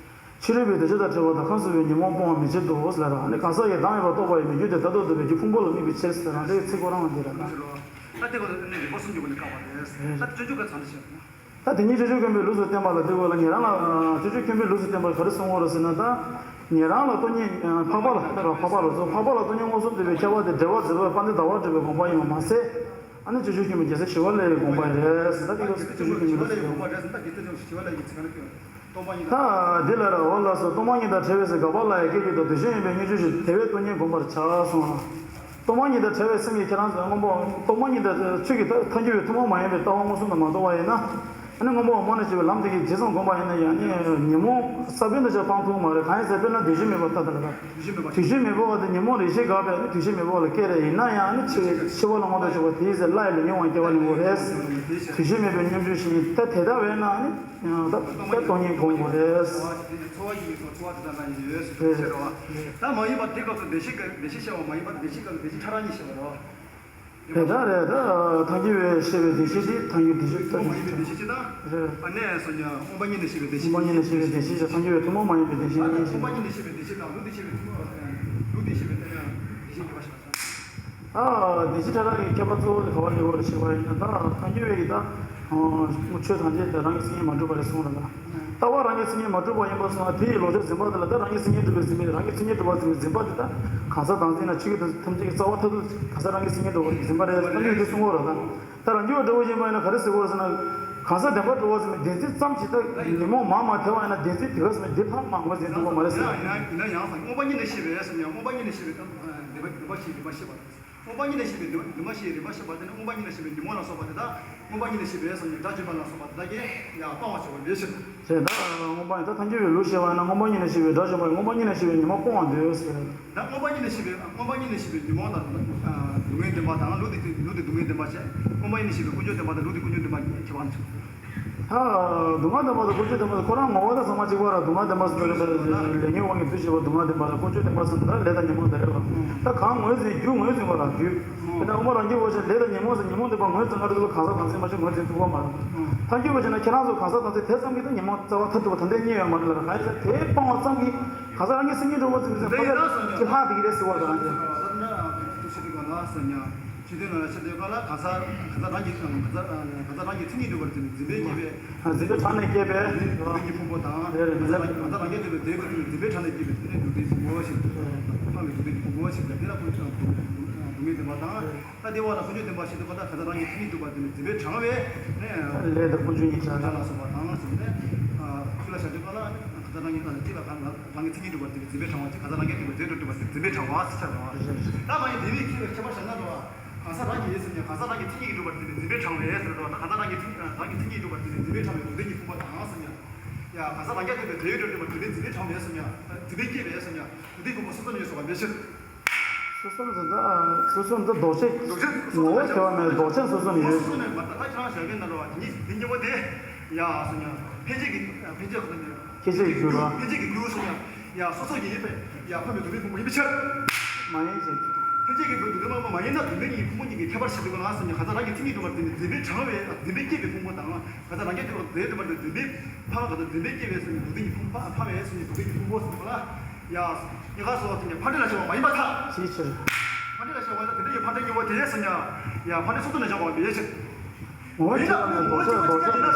ཕྱི་རོལ་པའི་འདུ་བྱེད་དང་བྲལ་བ་དང་ཁམས་གསུམ་པའི་ཉོན་མོངས་སྤོང་བ་མེད་ཕྱིར་དུ་ལབ་ར། ཨ་ནི་གང་ཟག་གི་བདག་མེད་པར་རྟོགས་པ་ཡི་མི་འགྱུར་ཏེ་ད་ལྟོ་འདོད་པའི་རྒྱུ་ཕུང་པོ་ལ་དམིགས་པའི་ཕྱིར་ཟེར་རང་འགྲེལ་ཚིག་ཁོ་རང་ལ་འདི་ར་ན། ད་དེ་ཁོ་ནི་རིགས་པ་གསུམ་གྱི་སྒོ་ནས་བཀག་པ་རེད། ད་སྤྱོད་འཇུག་ག་ཚང་དུ་བྱས་པ་ན། ད་དེ་ཉིད་སྤྱོད་འཇུག་མཁན་པོའི་ལུགས་སུ་བསྟན་པ་ལ་དེ་བས་ལ་ཉན་རང་ལ་སྤྱོད་འཇུག་མཁན་པོའི་ལུགས་སུ་བསྟན་པ་ག་རེ་གསུང་བ་རེད་ཟེར་ན་ད། ཉན་རང་ལ་སྟོང་ཉིད་འཕགས་པ་ལ་ལྟ་ར་འཕགས་པ་ལ་སོགས་འཕགས་པ་ལ་སྟོང་ཉིད་མངོན་སུམ་དུ་བས་ཁྱབ་པ་དེ་འགྲེལ་པ་མཛད་པའི་དཔལ་ལྡན་ཟླ་བ་གྲགས་པའི་དགོངས་པ་ཡིན་པ་མ་ཟད། ཨ་ནི་སྤྱོད་འཇུག་མཁན་པོ་རྒྱལ་སྲས་ཞི་བ་ལྷ་ཡི་དགོངས་པ་རེད་ཟེར། ད་དེ་སྐབས་སུ་སྤྱོད་འཇུག་མཁན་པོའི་ལུགས་སུ་བསྟན་པ། ད་འདི་ལ་ར་འོ་ལགས་སོ། སྟོང་པ་ཉིད་དང་བྲལ་བའི་ཚེ་དགག་པ་ལ་ཡང་སྐད་ཅིག་ཏུ་དེ་བཞིན་གཤེགས་པའི་སྙིང་རྗེ་ཞེས་དེ་བས་སྟོང་ཉིད་བསྒོམ་པར་བྱ་གསུངས་ལ། སྟོང་པ་ཉིད་དང་བྲལ་བའི་སེམས་ཀྱིས་ཁྱེད་རང་ཚོ་སྔོན་པོ་སྟོང་པ་ཉིད་དང་ཆོས་ཀྱི་ཐལ་འགྱུར་བའི་ཐུན་མོང་མ་ཡིན་པའི་ལྟ་བ་མངོན་སུམ་དུ་མ་རྟོགས་པ་ཡིན་ན། ནི་སྔོན་པོ་འོག་མ་ནས་བྱས་པའི་ལམ་དེ་གི་ཇི་ཙམ་གོམས་པ་ཡིན་ན་ཡང་ནི་ཉོན་མོངས་ས་བོན་དང་བཅས་སྤང་ཐུབ་མ་རེད། གང་ཡིན་ཟེར་དཔེར་ན་བདེ་གཤེགས་མེས་པོ་ལྟ་དང་ལ། བདེ་གཤེགས་མེས་པོ་བ་དེ་ཉོན་མོངས་རེ་ཞིག་འགགས་པས་ནི་བདེ་གཤེགས་མེས་པོ་ལ་སྐྱེ་རེད། ཡིན་ན་ཡང་ནི་འཆི་འཆི་བ་ལ་མངོན་དུ་གྱུར་པ་དེའི་ཚེ་སླར་ཡང་ལས་ཉོན་མ་སྐྱེ་བ་ནི་འོ་རེད། བདེ་གཤེགས་མེས་པོའི་སྙོམས་འཇུག་བཞིན་ད་དེ་ལྟ་བས་ན་ནི་ད་ད་སྟོང་ཉིད་སྒོམ་དགོས་རེད། ཚོར་བ་ཞིག་ཡིན་སོང་། ཚོར་བ་དེ་ལྟ་ན་ཡིན་ཡོད་ཟེར་ཟེར་བ། ད་མ་ཡིན་པ་དེ་སྐབས་སུ་བདེ་གཤེགས་བདེ་གཤེགས་བཤད་པ་མ་ཡིན་པ་བདེ་གཤེགས་སྐབས་སུ་བདེ་གཤེགས་ཕྲ་རགས་གཉིས་བཤད་པ་རེད། དེ་ལྟར་རེད། ད་ཐལ་འགྱུར་བས་བཤད་པའི་བདེ་གཤེགས་དེ་ཐལ་འགྱུར་བདེ་གཤེགས་ཐལ་འགྱུར་བདེ་གཤེགས་ཀྱི་དང་། རེད། ཨ་ནས་སོ་ཉ་སྔོན་པ་ཉིད་ནས་བཤད་པའི་བདེ་གཤེགས། སྔོན་པ་ཉིད་ནས་བཤད་པའི་བདེ་གཤེགས་ཀྱི་ཐལ་འགྱུར་བས་ཐུན་མོང་མ་ཡིན་པའི་བདེ་གཤེགས་གཉིས་ཤིག་སྔོན་པ་ཉིད་ནས་བཤད་པའི་བདེ་གཤེགས་དང་ལུགས་འདི་བཤད་པའི་ཐུན་མོང་ལུགས་འདི་བཤད་པའི་ཐལ་འགྱུར་བདེ་གཤེགས་ཀྱི་བ་ཞེས་པ། ཨ་བདེ་གཤེགས་ཕྲ་རགས་ཀྱི་ཁྱད་པར་གཙོ་བོ་དེ་ག་བ་ཡོད་རེད་ཞེས་པ་ཡིན་ན། ད་ཐལ་འགྱུར་བས་ཀྱི་ད་ཆོས་ཐམས་ཅད་དེ་རང་གི་མཚན་ཉིད་མ་གྲུབ་པ་རེད་གསུངས་རེད་ལ། ལྟ་བ་རང་གི་མཚན་ཉིད་མ་གྲུབ་པ་ཡིན་པ་སོང་ན་དེ་ཡི་ལོག་ཆོས་འཛིན་པ་དེ་ལ་ད་རང་གི་མཚན་ཉིད་གྲུབ་པའི་འཛིན་པས་རང་གི་མཚན་ཉིད་གྲུབ་པ་འཛིན་པའི་འཛིན་པ་དེ་ད་གང་ཟག་དང་འཛིན་ན་ཆོས་ཀྱི་ཐམས་ཅད་ཀྱི་རྩ་བ་མཐར་ཐུག་གང་ཟག་རང་གི་མཚན་ཉིད་གྲུབ་པ་འཛིན་པ་རེད། ད་འདི་དེ་གསུང་གི་རེད་ལ། ད་རང་རྒྱུད་པ་འདྲ་བོ་ཡིན་པ་ཡིན་ན་ག་རེ་ཟེར་དགོས་རེད་ཟེར་ན། གང་ཟག་བདེན་པར་གྲུབ་པ་ཟེར་ནས་བདེན་འཛིན་ཙམ་ཞིག་ད་ཉོན་མོངས་མར་མ་ཐལ་བ་ཡིན་ན་བདེན་འཛིན་དེ་ག་ཟེར་ན་བདེན་པར་མ་ངོས་འཛིན་ཐུབ་པ་མ་རེད་ཟེར། ཡིན་ན་ཡང་སྔོན་པ་ཉིད་ནས་ཤེས་པས་སོ་ཉ་སྔོན་པ་ཉིད་ནས་ཤེས་པས་སོ་ཉ་སྔོན་པ་ཉིད་ནས་ཤེས་པས་བདེན་པ་ཞེས་བདེན་པ་ཤེས་པ། སྔོན་པ་ཉིད་ནས་ཤེས་པའི་རིམ་པ་ཤེས་རིམ་པ་ཤེས་པ་དེ་ནི་སྔོན་པ་ཉིད་ནས་ཤེས་པའི་ཉོན་མོངས་ལ་སོགས་པ་དེ་དག་སྔོན་པ་ཉིད་ནས་ཤེས་པའི་སོ་ཉ་དགྲ་བཅོམ་པ་ལ་སོགས་པ་དེ་དག་གིས་ཡང་སྤང་བར་བྱ་བ་ལས་ཕྱིར། དེ་ལྟར་སྔོན་པ་ཉིད་ད་ཐལ་འགྱུར་བའི་ལུགས་ཤེས་པ་ན་སྔོན་པ་ཉིད་ནས་ཤེས་པའི་དགྲ་བཅོམ་པ་སྔོན་པ་ཉིད་ནས་ཤེས་པའི་ཉོན་མོངས་སྤོང་བར་འདོད་ཟེར། ད་སྔོན་པ་ཉིད་ནས་ཤེས་པའི་སྔོན་པ་ཉིད་ནས་ཤེས་པའི་ཉོན་མོངས་དང་སྡུག་བསྔལ་བདེན་པ་དང་ལུགས་དེ་ལུགས་དེ་སྡུག་བསྔལ་བདེན་པ་བྱས། སྔོན་པ་ཉིད་ནས་ཤེས་པའི་ཀུན་འབྱུང་བདེན་པ་དང་ལུགས་དེ་ཀུན་འབྱུང་བདེན་པ་ཁྱད་པར་འདུག་ད་སྡུག་བསྔལ་བདེན་པ་དང་ཀུན་འབྱུང་བདེན་པ་དེ་ཁོ་རང་ངོ་བོ་དང་ཚང་མ་གཅིག་པ་ར། སྡུག་བསྔལ་བདེན་པ་ཟེར་དུས་ལས་ཉོན་དབང་གིས་འདུ་བྱེད་པ་སྡུག་བསྔལ་བདེན་པ་དང་ཀུན་འབྱུང་བདེན་པ་ཟེར་ན་ལས་དང་ཉོན་མོངས་དེ་རེད་བ། ད་གང་ངོས་འཛིན་རྒྱུ་ངོས་འཛིན་པ་ལ་རྒྱུ། དེ་ནས་དབུ་མ་རང་རྒྱུད་པ་ཞིག་ལས་དང་ཉོན་མོངས་ཟེར་ཉོན་མོངས་བདེན་པ་ངོས་འཛིན་ག་རེ་འདུག་ལ་གང་ཟག་དང་འཛིན་མ་ཞིག་ངོས་འཛིན་ཐུབ་པ་མ་རེད། ཐལ་འགྱུར་བ་ཞིག་ན་ཁྱེད་རང་ཚོ་གང་ཟག་དང་འཛིན་དེ་ཙམ་གྱིས་ད་ཉོན་མོངས་རྩ་བ་མཐར་ཐུག་པ་ད་འདི་རྙེད་ཡོད་མ་རེད་ལ། གང་ཡིན་ཟེར་དེ་སྤོང་བ་ཙམ་གྱིས་གང་ཟག་རང་གི་སེམས་ཉིད་འགྲོ་བ་ཙམ་གྱིས་ཕ་ག་ཅིག་ལྷག་བསྡད་ཀྱི་རེད་ཟེར་བ་དང་། ཆོས་དོན་ལ་ཆ་དེ་ག་ལ་གང་ཟག་གང་ཟག་རང་གི་གང་ཟག་རང་གི་མཚན་ཉིད་འགྲོ་བར་འཛིན་པའི་འཛིན་པས་སྐྱེས་པའི། འཛིན་པའི་ཕྲང་ནས་སྐྱེས་པའི། སྡུག་བསྔལ་གྱི་ཕུང་པོ་དང་། རེད་རེད། གང་ཟག་གང་ཟག་རང་གི་འདོད་པའི་འདོད་པའི་འཛིན་པའི་ཕྲང་ནས་སྐྱེས་པའི་དེ་ནས་སྡུག་བསྔལ་གྱི་ཕུང་པོ་ཞིག་ཕངས་པའི་སྡུག་བསྔལ་གྱི་ཕུང་པོ་ཞིག་དེ་ལ་ཀུན་སྡུག་བསྔལ་བདེན་པ་དང་། ད་དེ་བ་ལ་ཀུན་འབྱུང་བདེན་པ་ཞིག་འདུག་པ། ད་གང་ཟག་རང་གི་མཚན་ཉིད་འགྲུབ་པར་འཛིན་པའི་འཛིན་པའི་ཕྲང་བས་ནས། ལས་དང་ཀུན་འབྱུང་གཉིས་ཆར། ལ་སོགས་པ་དང་ཟེར་ནས། ཆོས་ལ་བྱ་སྤྱོད་པ་ལ་གང་ཟག་རང་གི་གཅིག་ལ་གང་ཟག་རང་གི་མཚན་ཉིད་འགྲུབ་པར་འཛིན་པའི་འཛིན་པའི་ཕྲང་བ་གཅིག་གང་ཟག་རང་གི་འགྲུབ་པའི་རྫས་འགྲུབ་པར་འཛིན་པའི་ཕྲང་བ་ཟེར་བྱ་བ། ད་མ་ཡིན་དེ་བས་ཁྱད་པར་ཁྱད་པར་བྱ་ན་འགྲོ་བ། གང་ཟག་རང་གི་ཡིན་ཟེར་ནས་གང་ཟག་རང་གི་མཚན་ཉིད་ཀྱིས་གྲུབ་པར་འཛིན་པའི་འཛིན་པའི་ཕྲང་བས་ཟེར་བ་དང་། གང་ཟག་རང་གི་མཚན་རང་གི་མཚན་ཉིད་གྲུབ་པར་འཛིན་པའི་འཛིན་པའི་ཕྲང་བའི་སྡུག་བསྔལ་གྱི་ཕུང་པོ་དང་ཟེར་ཉ། ཡ་གང་ཟག་རང་རྒྱལ་གྲུབ་པའི་དེ་ཡོད་གྲུབ་པར་འཛིན་པའི་འཛིན་པའི་ཕྲང་བས་ཟེར་ཉ། འཛིན་པའི་སྐྱེས་པས་ཟེར་ཉ། འདི་ཕུང་པོ་སོ་སོ་ནས་ཡོད་སོགས་པ་མེད་ཕྱིར། སོ་སོ་འདི་ད་སོ་སོ་འདི་ལྡོག་ཆ་ལྡོག་ཆ་སོ་སོ་ངོ་བོ་ནས་ཁྱད་པར་མེད། ལྡོག་ཆ་སོ་སོ་ནས་ཡོད། སོ་སོ་ནས་མ་ད་ད་ཁྱེད་རང་བཞག་གིན་ན་རོ་བ་དེ་ཉིད་འདི་གཉིས་པོ་དེ་ཡ་ཟེར་ཉ། འཕེན་བྱེད་ཀྱི་འཕེན་བྱེད་ཁོ་ན་ནས། ཁྱེད་ཅག་གི་རྒྱུ་རོ། ཕན་ཆད་ཀྱི་རྒྱུ་སོང་ཡང་། ཡང་སོ་སོ་ཡིན་པས་ཡང་ཕན་པའི་སྡུག་བསྔལ་ཕུང་པོ་ཡིན་པའི་ཕྱིར། མ་ཡིན་ཞིང་། ཕན་ཆད་ཀྱི་སྡུག་བསྔལ་མ་མ་ཡིན་ན་སྡུག་བསྔལ་གྱི་ཕུང་པོ་གཉིས་ཀྱི་ཁྱད་པར་ཞིག་འདུག་ག་ལ་ཟེར་ན། གང་ཟག་རང་གི་མཚན་ཉིད་གྲུབ་པར་འཛིན་པའི་འཛིན་པའི་ཕྲང་བས་འཛིན་པའི་སྐྱེས་པའི་ཕུང་པོ་དང་། གང་ཟག་རང་རྒྱལ་གྱི་རྫས་གྲུབ་པར་འཛིན་པའི་ཕ་མ་གང་ཟག་འཛིན་པའི་སྐྱེས་པས་ཟེར་ནས་སྡུག་བསྔལ་གྱི་ཕུང་པོ་ཕ་མ་ཡིན་ཟེར་ནས་སྡུག་བསྔལ་གྱི་ཕུང་པོ་ཟེར་ག་ལ། ཡ། ཉེ་ག་སོགས་དེ་ནི་ཕ་འབྲས་ལ་སྐྱེ་བ་མ་ཡིན་པར་ཐལ། ཅིའི་ཕྱིར། ཕ་འབྲས་ལ་སྐྱེ་བ་ཡིན་ན་དེ་འདྲ་ཡི་ཕ་འབྲས་ཉེ་བོ་དེ་ཟེར་ན། ཡ་ཕ་འབྲས་སོ་སོ་ནས་འཇོག་པ་མེད་ཕྱིར། ངོ་བོ་གཅིག་པ་མེད། ལྡོག་ཆ་ལྡོག་ཆ་ཡིན་ན་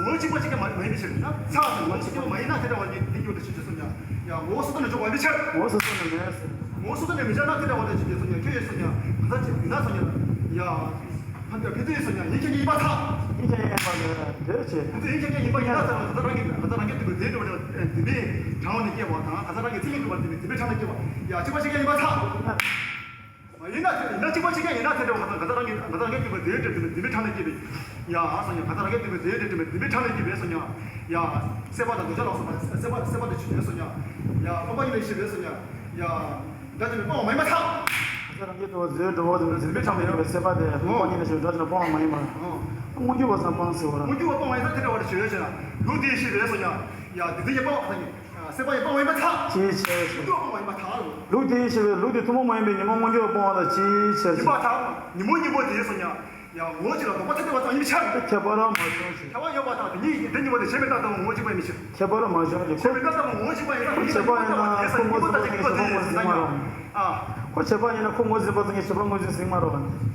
ངོ་བོ་གཅིག་པ་གཅིག་ཀྱང་མ་ཡིན་པའི་ཕྱིར་ན། ཚ་ཟེར་ངོ་བོ་གཅིག་པ་མ་ཡིན་ན་དེ་འདྲ་བ་ཉིད་འདི་ཉིད་དུ་ཞིག་ཅེས་སོ་ཡ། ཡ་ངོ་བོ་སོ་སོ་ནས་འཇོག་པ་མེད་ཕྱིར། ངོ་བོ་སོ་སོ་ནས་མེད་ཟེར། ངོ་བོ་སོ་སོ་ནས་མི་འཇོག་ན་དེ་འདྲ་བ་ལ་ཞིག་ཅེས་སོ་ཡ། ཁྱོད་ཡོད་སོ་ཡ། ག་ས་ཅིག་ཡིན་ན་སོ་ཡ། ཡ་ཕ་འདྲ་ཕན་ཚུན་ཡོད་སོ་ཡ། ཉིན་ཁྱེད་ཉིད་ཡིན་པར་ཐལ། ཉིན་ཁྱེད་ཉིད་ཡིན་པར་ཐལ། དེ་ཅི། ཕན་ཚུན་ཡིན་ཁྱེད་ཉིད་ཡིན་པར་ཡིན་ན་ཟེར་བ་གང་ཟག་རང་གི་གང་ཟག་རང་གི་འདུན་པའི་དེ་འདྲ་བ་འདུན་པའི་ཕྲང་བ་ནས་སྐྱེ་བ་དང་། གང་ཟག་རང་གི་མཚན་ཉིད་འདུན་པ་དེ་ནི་འདུན་པའི་ཕྲང་ནས་སྐྱེ་བ། ཡ་གཅིག་པ་གཅིག་ཀྱང་ཡིན་པར་ཐལ། མ་ཡིན་ན་དེ་ཡིན་ན་གཅིག་པ་གཅིག་ཀྱང་ཡིན་ན་དེ་འདྲ་བ་དང་། གང་ཟག་རང་གི་གང་ཟག་རང་གི་འདུན་པའི་དེ་འདྲ་འདུན་པའི་འདུན་པའི་ཕྲང་ནས་སྐྱེ་བའི། ཡ་ཨ་སོ་ཡ། གང་ཟག་རང་གི་འདུན་པའི་དེ་འདྲ་འདུན་པའི་འདུན་པའི་ཕྲང་ནས་སྐྱེ་བའི་སོ་ཡ། ཡ་སྲེད་པ་དང་གདུལ་བྱ་ལ་སོགས་པ་སྲེད་པ་སྲེད་པ་དེ་ཆོས་ཅན་སོ་ཡ། ཡ་སྤོང་བ་ཉིད་ནས་ཤེས་པའི་སོ་ཡ། ཡ་དགྲ་བཅོམ་པས་སྤོང་བ་མ་ཡིན་པར་ཐལ། གང་ཟག་རང་གི་འདུན་པའི་དེ་འདྲ་འདུན་པའི་འདུན་པའི་ཕྲང་ནས་སྐྱེ་བའི་སྲེད་པ་དེ་སྤོང་བ་ཉིད་ནས་ཤེས་པའི་དགྲ་བཅོམ་པས་སྤོང་བ་མ་ཡིན་པར། མངོན་གྱུར་བ་ཙམ་སྤངས་ཟེར་བ་རེད། མངོན་གྱུར་བ་སྤངས་ཡིན་ན་དེ་འདྲ་བ་རེད་ཞུ་ཡོད་ཅེ་ན། ལུགས་དེས་ཤེས་པའི་སོ་ཡ། ཡ་དེ་དེ་ཡི་སྤོང་བ་ཁོ་ན་ཉིད། སྲེད་པ་ཡི་སྤོང་བ་ཡིན་པར་ཐལ། ཅིའི་ཕྱིར། མངོན་གྱུར་བ་སྤོང་བ་ཡིན་པར་ཐལ་ལོ། ལུགས་དེས་ཤེས་པའི་ལུགས་དེ་ཐུན་མོང་མ་ཡིན་པའི་ཉོན་མོངས་མངོན་གྱུར་བ་སྤོང་བ་ལ་ཅིའི་ཕྱིར། ཡིན་པར་ཐལ། ཉོན་མོངས་གཉིས་པོ་དེ་སོ་ཡ། ཡ་ངོ་བོ་གཅིག་ལ་ལྡོག་པ་ཐ་དད་པ་ཙམ་ཡིན་ཕྱིར། ཁྱད་པར་མ་བྱུང་ཞིང་། ཁྱད་པར་ཡོད་པ་དང་དེ་གཉིས་དེ་གཉིས་པོ་དེ་གཞན་མི་རྟག་ལྟ་བུ་ངོ་བོ་གཅིག་པ་ཡིན་ཕྱིར། ཁྱད་པར་མ་བྱུང་ཞིང་། གཞན་མི་རྟག་ལྟ་བུ་ངོ་བོ་གཅིག་པ་ཡིན་ན། ཁོ་བྱས་པ་ཡིན་ན་ཁོ་ངོས་འཛིན་པ་ཙམ་གྱིས་བྱས་པ་ངོས་འཛིན་ཟིན་མ་རུང་། ཨ། ཁོ་བྱས་པ་ཡིན་ན་ཁོ་ངོས་འཛིན་པ་ཙམ་གྱིས་བྱས་པ་ངོས་འཛིན་ཟིན་མ་རུང་།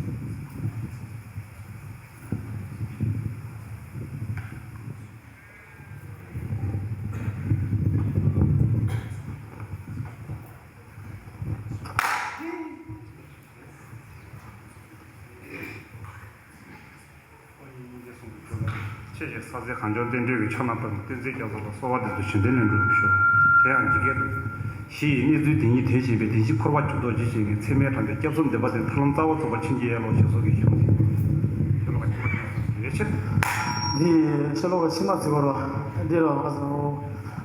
ཁྱེད་ཀྱི་ས་ཚེ་གངས་ལྗོངས་བསྟན་འགྲོའི་ཕྱོགས་རྣམ་པར་བསྟན་འཛིན་རྒྱ་མཚོ་ལ་གསོལ་བ་འདེབས་སོ། བྱོན་དོན་ལས་འགྲོ་བའི་ཕྱོགས། དེ་ཡང་ཇི་སྐད་དུ། གཞི་ཡི་གནས་ཚུལ་དེ་ཉིད་དོན་བྱེད་པའི། བདེན་བཞི་འཁོར་བ་འཇུག་ལྡོག་ཇི་བཞིན་ཉིད། ཚད་མའི་དྲངས་ཏེ་སྐྱབས་གསུམ་བདེན་པ་ཅན། ཐར་ལམ་རྩ་བ་ཚུགས་པར་བྱིན་གྱིས་རློབས། ཞེས་སོགས་ཀྱི་གཞུང་ཡོད་ཕྱིར། འདི་ཤོ་ལོ་ཀ་ཕྱི་མ་བརྩི་བར་བ། འདི་ར་བ་ཟེར་ནོ།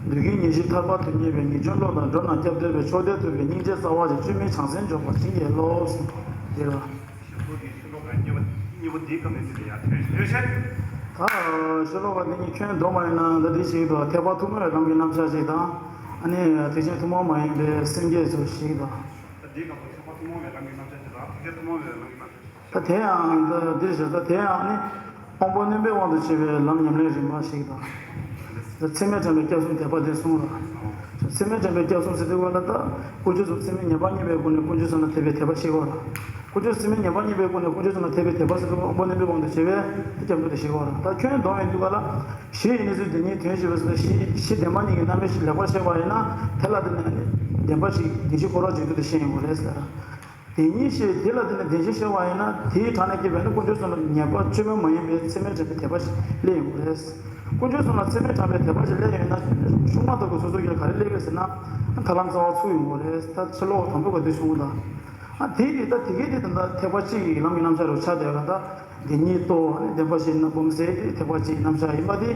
འདོད་ཀྱི་ངེས་ཤེས་ཐར་པ་དོན་གཉེར་བའི། ངེས་འབྱུང་བློ་དང་འགྲོ་རྣམས་སྐྱབས་སྟེར་བའི། མཆོག་ལྡན་ཐུབ་པའི་སྙིང་རྗེ་རྩ་བ་ཆེ། བཅོས་མིན་བྱང་སེམས་འཇོག་པར་བྱིན་གྱིས་རློབས། འདི་ར། ཤོ་ལོ་ཀ་གཉིས་པ་གཉིས་པོ་འདིའི་སྐབས་ནས་ཟིན་ཡ་ཐོན་ཐོན་ཤེས། ད་ཤོ་ལོ་ཀ་འདི་གཉིས་ཁྱོན་བསྡོམས་པ་ཡིན་ན་ད་འདི་ཞིག་ཏུ་ཐེག་པ་ཐུན་མོང་བའི་ལམ་གྱི་རྣམ་གཞག་ཞིག་དང་། ཨ་ནི་ཐེག་ཆེན་ཐུན་མོང་མ་ཡིན་པའི་སེམས་བསྐྱེད་ཚོ་ཞིག་དང་། ད་འདིའི་སྐབས་སུ་ཐེག་པ་ཐུན་མོང་བའི་ལམ་གྱི་རྣམ་གཞག་ཅིག་དང་ཐེག་ཆེན་ཐུན་མོང་བའི་ལམ་གྱི་རྣམ་གཞག་ཅིག་ད་དེ་ཡང་འདི་འདིར་བཞག་ད་དེ་ཡང་ནི་དབང་པོ་རྣོན་པོའི་དབང་དུ་བྱས་པའི་ལམ་ཉམས་ལེན་རིམ་པ་ཞིག་དང་། ཚད་མས་དྲངས་པའི་སྐྱབས་གསུམ་དད་པ་དེ་གསུངས་ལ། ཚད་མས་དྲངས་པའི་སྐྱབས་གསུམ་ཟེར་དུས་སྒང་ལ་ད་དཀོན་མཆོག་གསུམ་ཚད་མས་ཉེས་པ་གཉིས་པའི་སྒོ་ནས་དཀོན་མཆོག་གསུམ་ལ་དད་པའི་དད་པ་བཤད་དགོས་ལ། དཀོན་མཆོག་ཚད་མས་ཉེས་པ་གཉིས་པའི་སྒོ་ནས་དཀོན་མཆོག་གསུམ་ལ་དད་པའི་དད་པ་ཟེར་དུས་དབང་པོ་རྣོན་པོའི་དབང་དུ་བྱས་པའི་སྐྱབས་འགྲོ་དེ་བཤད་དགོས་ལ། ད་ཁྱོན་བསྡོམས་ཡིན་དུས་སྒང་ལ་གཞི་ཡི་གནས་ཚུལ་དེ་ཉིད་དོན་བྱེད་པ་ཟེར་ན་གཞི་གཞི་བདེན་པ་གཉིས་ཀྱི་རྣམ་དབྱེ་ཞིག་ལེགས་པར་ཤེས་པ་ཡིན་ན་དེ་ལ་བརྟེན་ནས་ནི་བདེན་པ་ཞིག་བདེན་བཞི་སྐོར་བ་འཇུག་རྒྱུ་དེ་ཤེས་ཡོང་དགོས་རེད་ཟེར། དེ་ཉིད་ཤེས་དེ་ལ་བརྟེན་ནས་བདེན་བཞི་ཤེས་པ་ཡིན་ན་དེའི་དྲང་ནས་སྐྱེས་པའི་ནི་དཀོན་མཆོག་གསུམ་ལ་ཉེས་པ་བཅོས་མིན་མ་ཡིན་པའི་ཚད་མས་དྲངས་པའི་དད་པ་ཞིག་སླེབས་ཡོང་གི་རེད། དཀོན་མཆོག་གསུམ་ལ་ཚད་མས་དྲངས་པའི་དད་པ་ཞིག་སླེབས་ཡོང་ན་ཤུགས་མ་ཐག་གི་སོ་སོ་གིས་ག་རེ་སླེབས་ཡོད་ཟེར་ན་ཐར་ལམ་རྩ་བ་ཚུགས་ཡོང་གི་རེད། ད་ཕྱི་ལོགས་དང་པོ་ག་དུས་བྱུང་གི་ད། ཨ་དེ་དེ་ད་དེ་གས་དེ་ད་ཐེག་པ་གཅིག་གི་ལམ་གྱི་རྣམ་གཞག་རུ་ཆགས་བསྡད་ཡོད་ལ་ད། དེ་ཉིད་རྟོགས་ནས་བདེན་པ་བཞིའི་རྣམ་སྦོམ་ཟེར་ཏེ་ཐེག་པ་གཅིག་རྣམ་གཞག་ཡིན་པ་དེ་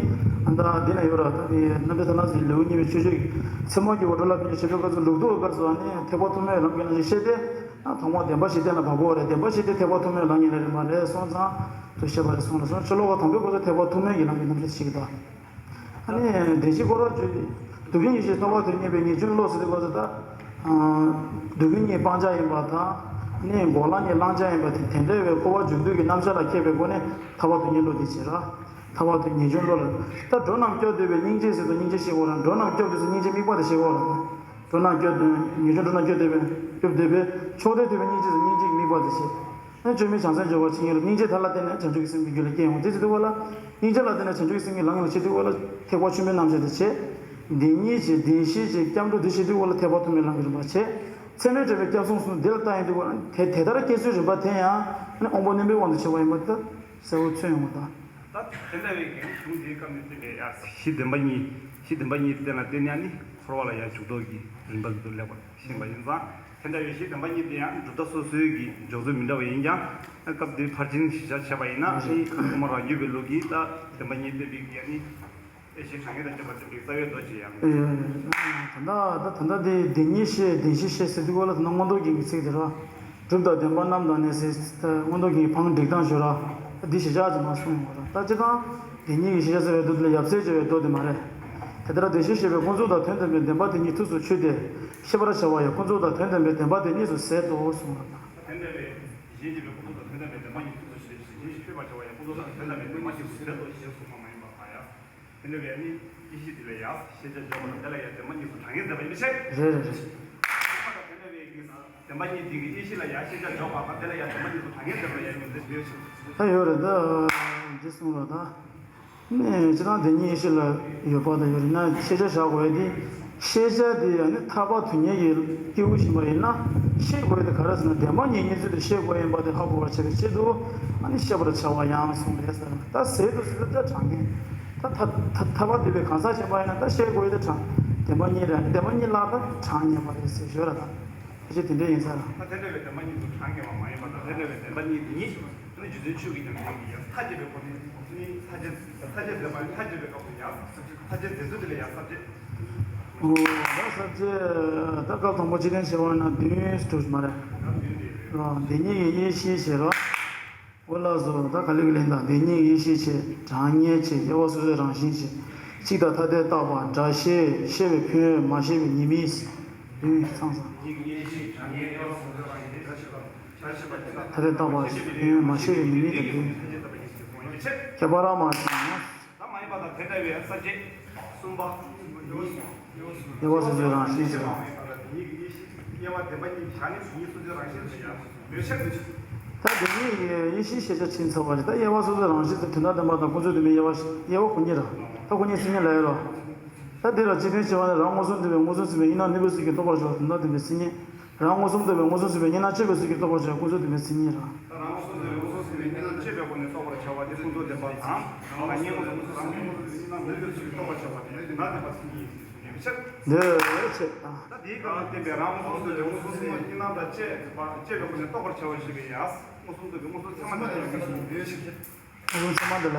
ཨ་མདའ་འདི་ན་ཡོད་ར། ད་དེ་རྣམ་འགྲེལ་ཐ་ན་ཟེར་ལེའུ་གཉིས་པའི་ཆོས་སྤྱོད་ཀྱི་ཚད་མ་གྱི་འོ་འགྲོ་ལ་ཕན་ཆད་བྱེད་པའི་སྐབས་སུ་ལུགས་ལྡོག་སྐབས་སུ་ཨ་ནི་ཐེག་པ་ཐུན་མོང་ལམ་གྱི་རྣམ་གཞག་བཤད་དེ་ཐོག་མར་བདེན་པ་བཞི་གཏན་ལ་ཕབ་དགོས་རེད། བདེན་པ་བཞི་དེ་ཐེག་པ་ཐུན་མོང་ལམ་ཡིན་ལ་རིམ་པ་རེད་སོང་ཙང་དུ་བཤད་པ་རེད་གསུངས་ལ་སོང་། ཕྱི་ལོགས་ཀ་དང་པོའི་སྐབས་སུ་ཐེག་པ་ཐུན་མོང་གི་ལམ་གྱི་རྣམ་གཞག་ཞིག་གི་ད། ཨ་ནི་བདེན་བཞི་སྐོར་བ་བརྗོད་དེ། སྡུག་བསྔལ་ངེས་ཤེས་ཐེག་པ་དོན་གཉེར་བའི་ངེས་འབྱུང་བློ་ཟེར་དུས་སྐབས་སུ་ད། སྡུག་བསྔལ་གཉིས་སྤང་བྱ་ཡིན་པ་དང་། ཨ་ནི་འགོག་ལམ་གཉིས་བླང་བྱ་ཡིན་པ་དེ་དེ་འདྲ་བའི་འཁོར་བ་འཇུག་བསྡུས་ཀྱི་རྣམ་གཞག་ལ་མཁས་པའི་སྒོ་ནས་ཐེག་པ་དོན་གཉེར་བློ་དེ་བྱེད་ར། ཐེག་པ་དོན་ངེས་འབྱུང་བློ་ལ། ད་འགྲོ་རྣམས་སྐྱབས་འདུན་པའི་སྙིང་རྗེ་ཟེར་དུས་སྙིང་རྗེ་ཤེས་དགོས་ར། འགྲོ་རྣམས་སྐྱབས་འདུན་ཟེར་སྙིང་རྗེ་དམིགས་པ་དེ་ཤེས་དགོས་ར། འགྲོ་རྣམས་སྐྱབས་འདུན་ངེས་འབྱུང་འགྲོ་རྣམས་སྐྱབས་འདུན་པའི་སྐྱབས་འདུན་པའི་མཆོག་ལྡན་ཐུབ་པའི་སྙིང་རྗེ་ཟེར་སྙིང་རྗེ་གི་དམིགས་པ་དེ་བྱེད། ཨ་ནི་བཅོས་མིན་བྱང་སེམས་འཇོག་པར་བྱིན་གྱིས་རློབས། སྙིང་རྗེ་ཐ་ལ་བརྟེན་ནས་བྱང་ཆུབ་ཀྱི་སེམས་ཀྱི་རྒྱུད་ལ་སྐྱེ་འོང་། དེ་བྱེད་དུས་སྐབས་ལ། སྙིང་རྗེ་ལ་བརྟེན་ནས་བྱང་ཆུབ་ཀྱི་སེམས་ཀྱི་ལམ་ཡིན་ལ་བྱེད་དུས་སྐབས་ལ་ཐེག་པ་ཆེན་པོའི་རྣམ་གཞག་དེ་བྱེད། བདེན་གཉིས་བྱེད། བདེན་བཞི་བྱེད། སྐྱབས་འགྲོ་དེ་བྱེད་དུས་སྐབས་ལ་ཐེག་པ་ཐུན་མོང་ལམ་གྱི་རིམ་པ་བྱེད། ཚད་མས་དྲངས་པའི་སྐྱབས་གསུམ་གསུམ་འདི་ལ་བལྟ་ཡོང་དུས་སྐབས་ལ་དེ་དེ་ལྟར་སྐྱེ་ཚུལ་རིམ་པ་དེ་ཡང་ཨ་ནི་དབང་པོ་རྣོན་པོའི་དབང་དུ་བྱས་པ་ཡིན་པ་དེ་གསལ་བོ་མཚོན་ཡོང་བ་དང་། ད་དེ་འདྲ་བའི་གཞུང་འདིའི་སྐབས་ནས་བསྟན་པའི་ཡ་གཞི་བདེན་པ་གཉིས། གཞི་བདེན་པ་གཉིས་བསྟན་ལ་བརྟེན་ནས་ནི་འཁོར་བ་ལ་ཡང་འཇུག་ལྡོག་གི་རིམ་པ་འདི་ལེགས་པར་ཤེས་པ་ཡིན་ཙང་། དེ་འདྲ་བའི་གཞི་བདེན་པ་གཉིས་དེ་ཡང་གྲུབ་མཐའ་སོ་སོའི་གི་འཇོག་ཚུལ་མི་འདྲ་བ་ཡིན་ཀྱང་། སྐབས་འདིར་ཕར་ཕྱིན་གཞི་བཞག་བྱས་པ་ཡིན་ན་ནི་ཐོག་མར་རང་རྒྱུད་པའི་ལུགས་ཀྱིས་ད་བདེན་པ་གཉིས་བསྟན་པའི་གི་ཡང་ནི། ཨེ་ཤེས་དྲང་ངེས་དང་བཅས་པ་སྟོན་པའི་རྩ་བའི་མདོ་ཅིག་ཡང་། ཨེ། ད་ལྟ་ད་ལྟ་དེ་བདེན་གཉིས་ཤེས་བདེན་བཞི་ཤེས་ཟེར་དུས་སྐབས་ལ་ད་ལྟ་མངོན་རྟོགས་རྒྱན་གྱི་ཚིག་དེ་རེད་བ། གྲུབ་མཐའ་བདེན་པ་རྣམས་དང་ནི་ཟེར། ད་མངོན་རྟོགས་རྒྱན་གྱི་འཕང་འགྲིག་སྟངས་ཞུ་ར། འདི་གཞི་བཞག་ཅིག་མ་གསུངས་པ་རེད། ད་སྤྱིར་བཏང་བདེན་གཉིས་ཀྱི་གཞི་བཞག་ཟེར་བའི་མདོ་དེ་ལ་ཡབ་སྲས་བརྗོད་པའི་མདོ་དེ་མ་རེད། དེ་ལྟར་བདེན་བཞི་ཤེས་པའི་ཀུན་རྫོབ་དང་དོན་དམ་པའི་བདེན་པ་དེ་གཉིས་ཐུགས་སུ་ཆུད་དེ། ཤེས་པར་བྱ་བ་ཡང་ཀུན་རྫོབ་དང་དོན་དམ་པའི་བདེན་པ་དེ་གཉིས་སུ་ཟད་དོ་གསུངས་པ་དང་། དེ་འདྲ་བའི་གཞི་ཤེས་པའི་ཀུན་རྫོབ་དང་དོན་དམ་པའི་བདེན་པ་གཉིས་ཐུགས་སུ་ཆུད་དེ། ཤེས་པར་བྱ་བ་ཡང་ཀུན་རྫོབ་དང་དོན་དམ་པའི་བདེན་པ་གཉིས་སུ་ཟད་དོ་ཞེས་གསུངས་པ་མ་ཡིན་པ་དང་ཡང་། དེ་འདྲ་བའི་ནི་ཡེ་ཤེས་དེ་ལ་ཡང་ཤེས་བྱ་འཇོག་པ་དང་དེ་ལ་ཡང་བདེན་པ་གཉིས་སུ་གྲངས་ངེས་འཛིན་པ་ཡིན་པའི་ཕྱིར། རེད་རེད་རེད། དེ་འདྲ་བའི་གི་བདེན་པ་གཉིས་དེ་གི་ཡེ་ཤེས་ལ་ཡང་ཤེས་བྱ་འཇོག་པ་དང་དེ་ལ་ཡང་བདེན་པ་གཉིས་སུ་གྲངས་ངེས་འཛིན་པ་ཡང་ཡིན་པའི་ཕྱིར། ད་ཡོད་རེད་ད། འདི་གསུངས་ལ་ད། ནས་སྤྱིར་བཏང་བདེན་གཉིས་ཡེ་ཤེས་ལ་ཡོད་པ་དང་ཡོད་རེད་ན་ཤེས་བྱ་བཞག་དགོས་ཡ་དེ། ཤེས་བྱ་དེ་ཡང་ནི་ཐར་པ་དོན་གཉེར་གྱི་སྐྱེས་བུ་ཡིན་པ་ཡིན་ན་ཤེས་དགོས་ཡ་དེ་ག་རེ་ཟེར་ན་བདེན་པ་གཉིས་གཉིས་ཚུལ་དུ་ཤེས་དགོས་ཡིན་པ་དེ་ཧ་གོ་བར་བྱེད་པའི་ཆེད་དུ་ཨ་ནི་ཤེས་པར་བྱ་བ་ཡང་གསུངས་རེད་ཟེར། ད་ཟད་དུ་ཟད་དུ་ད་གྲངས་ངེས། ད་ཐ་ཐ་ཐར་པ་དེ་བས་གང་ཟག་གཞན་པ་ཡིན་ན་ད་ཤེས་དགོས་ཡ་དེ་གྲངས་བདེན་པ་གཉིས་རེད། བདེན་པ་གཉིས་ལ་ད་གྲངས་ངེས་པ་རེད་ཟེར་ཞོར་ལ་ད་ཕལ་ཆེར་དེ་འདྲ་ཡིན་ས་ར། ད་དེ་འདྲ་བའི་བདེན་པ་གཉིས་སུ་གྲངས་ངེས་པ་མ་ཡིན་པ་དང་དེ་འདྲ་བའི་བདེན་པ་གཉིས་དེ་ཉིད། ནི་རྗེ་བཙུན་ཆོས་ཀྱི་རྒྱལ་མཚན་གྱིས་ཡང་མཐའ་ཡས་པའི་སྒོ་ནས་ནི་མཐའ་བཅད་མཐའ་བཅད་མཛད་པ་མཐའ་བཅད་པའི་སྐབས་སུ་ཡང་མཐའ་བཅད་མཛད་ཚུལ་དེ་ལ་ཡང་ས་བཅད། ཨོ་ད་ས་བཅད་ད་སྐབས་དང་པོ་སྤྱི་དོན་བྱེད་པ་ན་བདུན་གྲུབ་མ་རེད། ཨོ་བདེན་གཉིས་ཀྱི་ཡེ་ཤེས་བྱེད་རོགས། ཨོ་ལགས་སོ། ད་ག་ལེ་གི་ལན་དང་བདེན་གཉིས་ཀྱི་ཡེ་ཤེས་བྱེད། གྲངས་ངེས་བྱེད། དབྱེ་བ་སོ་སོའི་རང་བཞིན་བྱེད། གཅིག་དང་ཐ་དད་བཏགས་པ། སྒྲ་ཤེས། ཤེས་པའི་ཕན་ཡོན། མ་ཤེས་པའི་ཉེས་དམིགས། བདུན་ཚང་ཚང་། ཐ་དད་བཏགས་པ་ཕན་ཡོན་མ་ཤེས་པའི་ཉེས་དམིགས་དང་བདུན། ཁྱད་པར་མ་ཤེས་ན། ད་མ་ཡིན་པ་དང་དེ་འདྲ་བའི་ས་བཅད་གསུམ་པ། དབྱེ་བ་སོ་སོའི་རང་བཞིན་ཟེར་བ། དབྱེ་བ་བདེན་པ་གཉིས་བཞག་ནས་གཉིས་སོ་སོའི་རང་བཞིན་ཟེར་ཡང་མོས་ཆེར་མི་བྱེད། ད་དེ་ཉིད་ཡེ་ཤེས་ཤེས་བྱ་ཕྱིན་ཚར་བ་རེད། ད་དབྱེ་བ་སོ་སོའི་རང་བཞིན་དེ་དོན་དམ་བདེན་པ་དང་ཀུན་རྫོབ་བདེན་པའི་དབྱེ་བ་དབྱེ་བ་ཁོ་གཉིས་རེད། ད་ཁོ་གཉིས་མཚན་ཉིད་ལ་ཡོད་རོ། ད་འདི་ལ་སྤྱི་དོན་བྱེད་པ་ནི་རང་མངོན་སུམ་རྟོགས་པའི་མངོན་སུམ་ཚུལ་ཁྲིམས་གཉིས་སྣང་ནུས་པའི་ཚུལ་གྱིས་རྟོགས་པར་བྱ་བ་དོན་དམ་བདེན་པའི་མཚན་ཉིད། རང་མངོན་སུམ་རྟོགས་པའི་མངོན་སུམ་ཚུལ་ཁྲིམས་གཉིས་སྣང་དཔྱོད་པའི་ཚུལ་གྱིས་རྟོགས་པར་བྱ་བ་ཀུན་རྫོབ་བདེན་པའི་མཚན་ཉིད་རེད། རང་མངོན་སུམ་རྟོགས་པའི་མངོན་སུམ་ཚུལ་ཁྲིམས་གཉིས་སྣང་དཔྱོད་པའི་སྒོ་ནས་རྟོགས་པར་བྱ་བ་དེ་ཀུན་རྫོབ་བདེན་པ་དང་། རང་ཉིད་མངོན་སུམ་རང་མངོན་སུམ་ཚུལ་ཁྲིམས་གཉིས་སྣང་ནུས་པའི་ཚུལ་གྱིས་རྟོགས་པར་བྱ་བ་དེ་དོན་དམ་བདེན་པའི་མཚན་ཉིད་ཡིན་པའི་ཕྱིར། འདི་ཆེ། ད་དེའི་སྐབས་ལ་བསྟན་པའི་རང་མངོན་སུམ་རྟོགས་པའི་མངོན་སུམ་ཚུལ་ཁྲིམས་གཉིས་སྣང་དང་བཅས་པ་དཔྱད་པའི་སྒོ་ནས་རྟོགས་པར་བྱ་བ་ཞེས་པའི་ཡང་མངོན་སུམ་རྟོགས་པའི་མངོན་སུམ་ཚད་མ་དེ་ལ་ཡང་མངོན་སུམ་རྟོགས་པའི་མངོན་སུམ་ཚད་མ་དེ་ལ།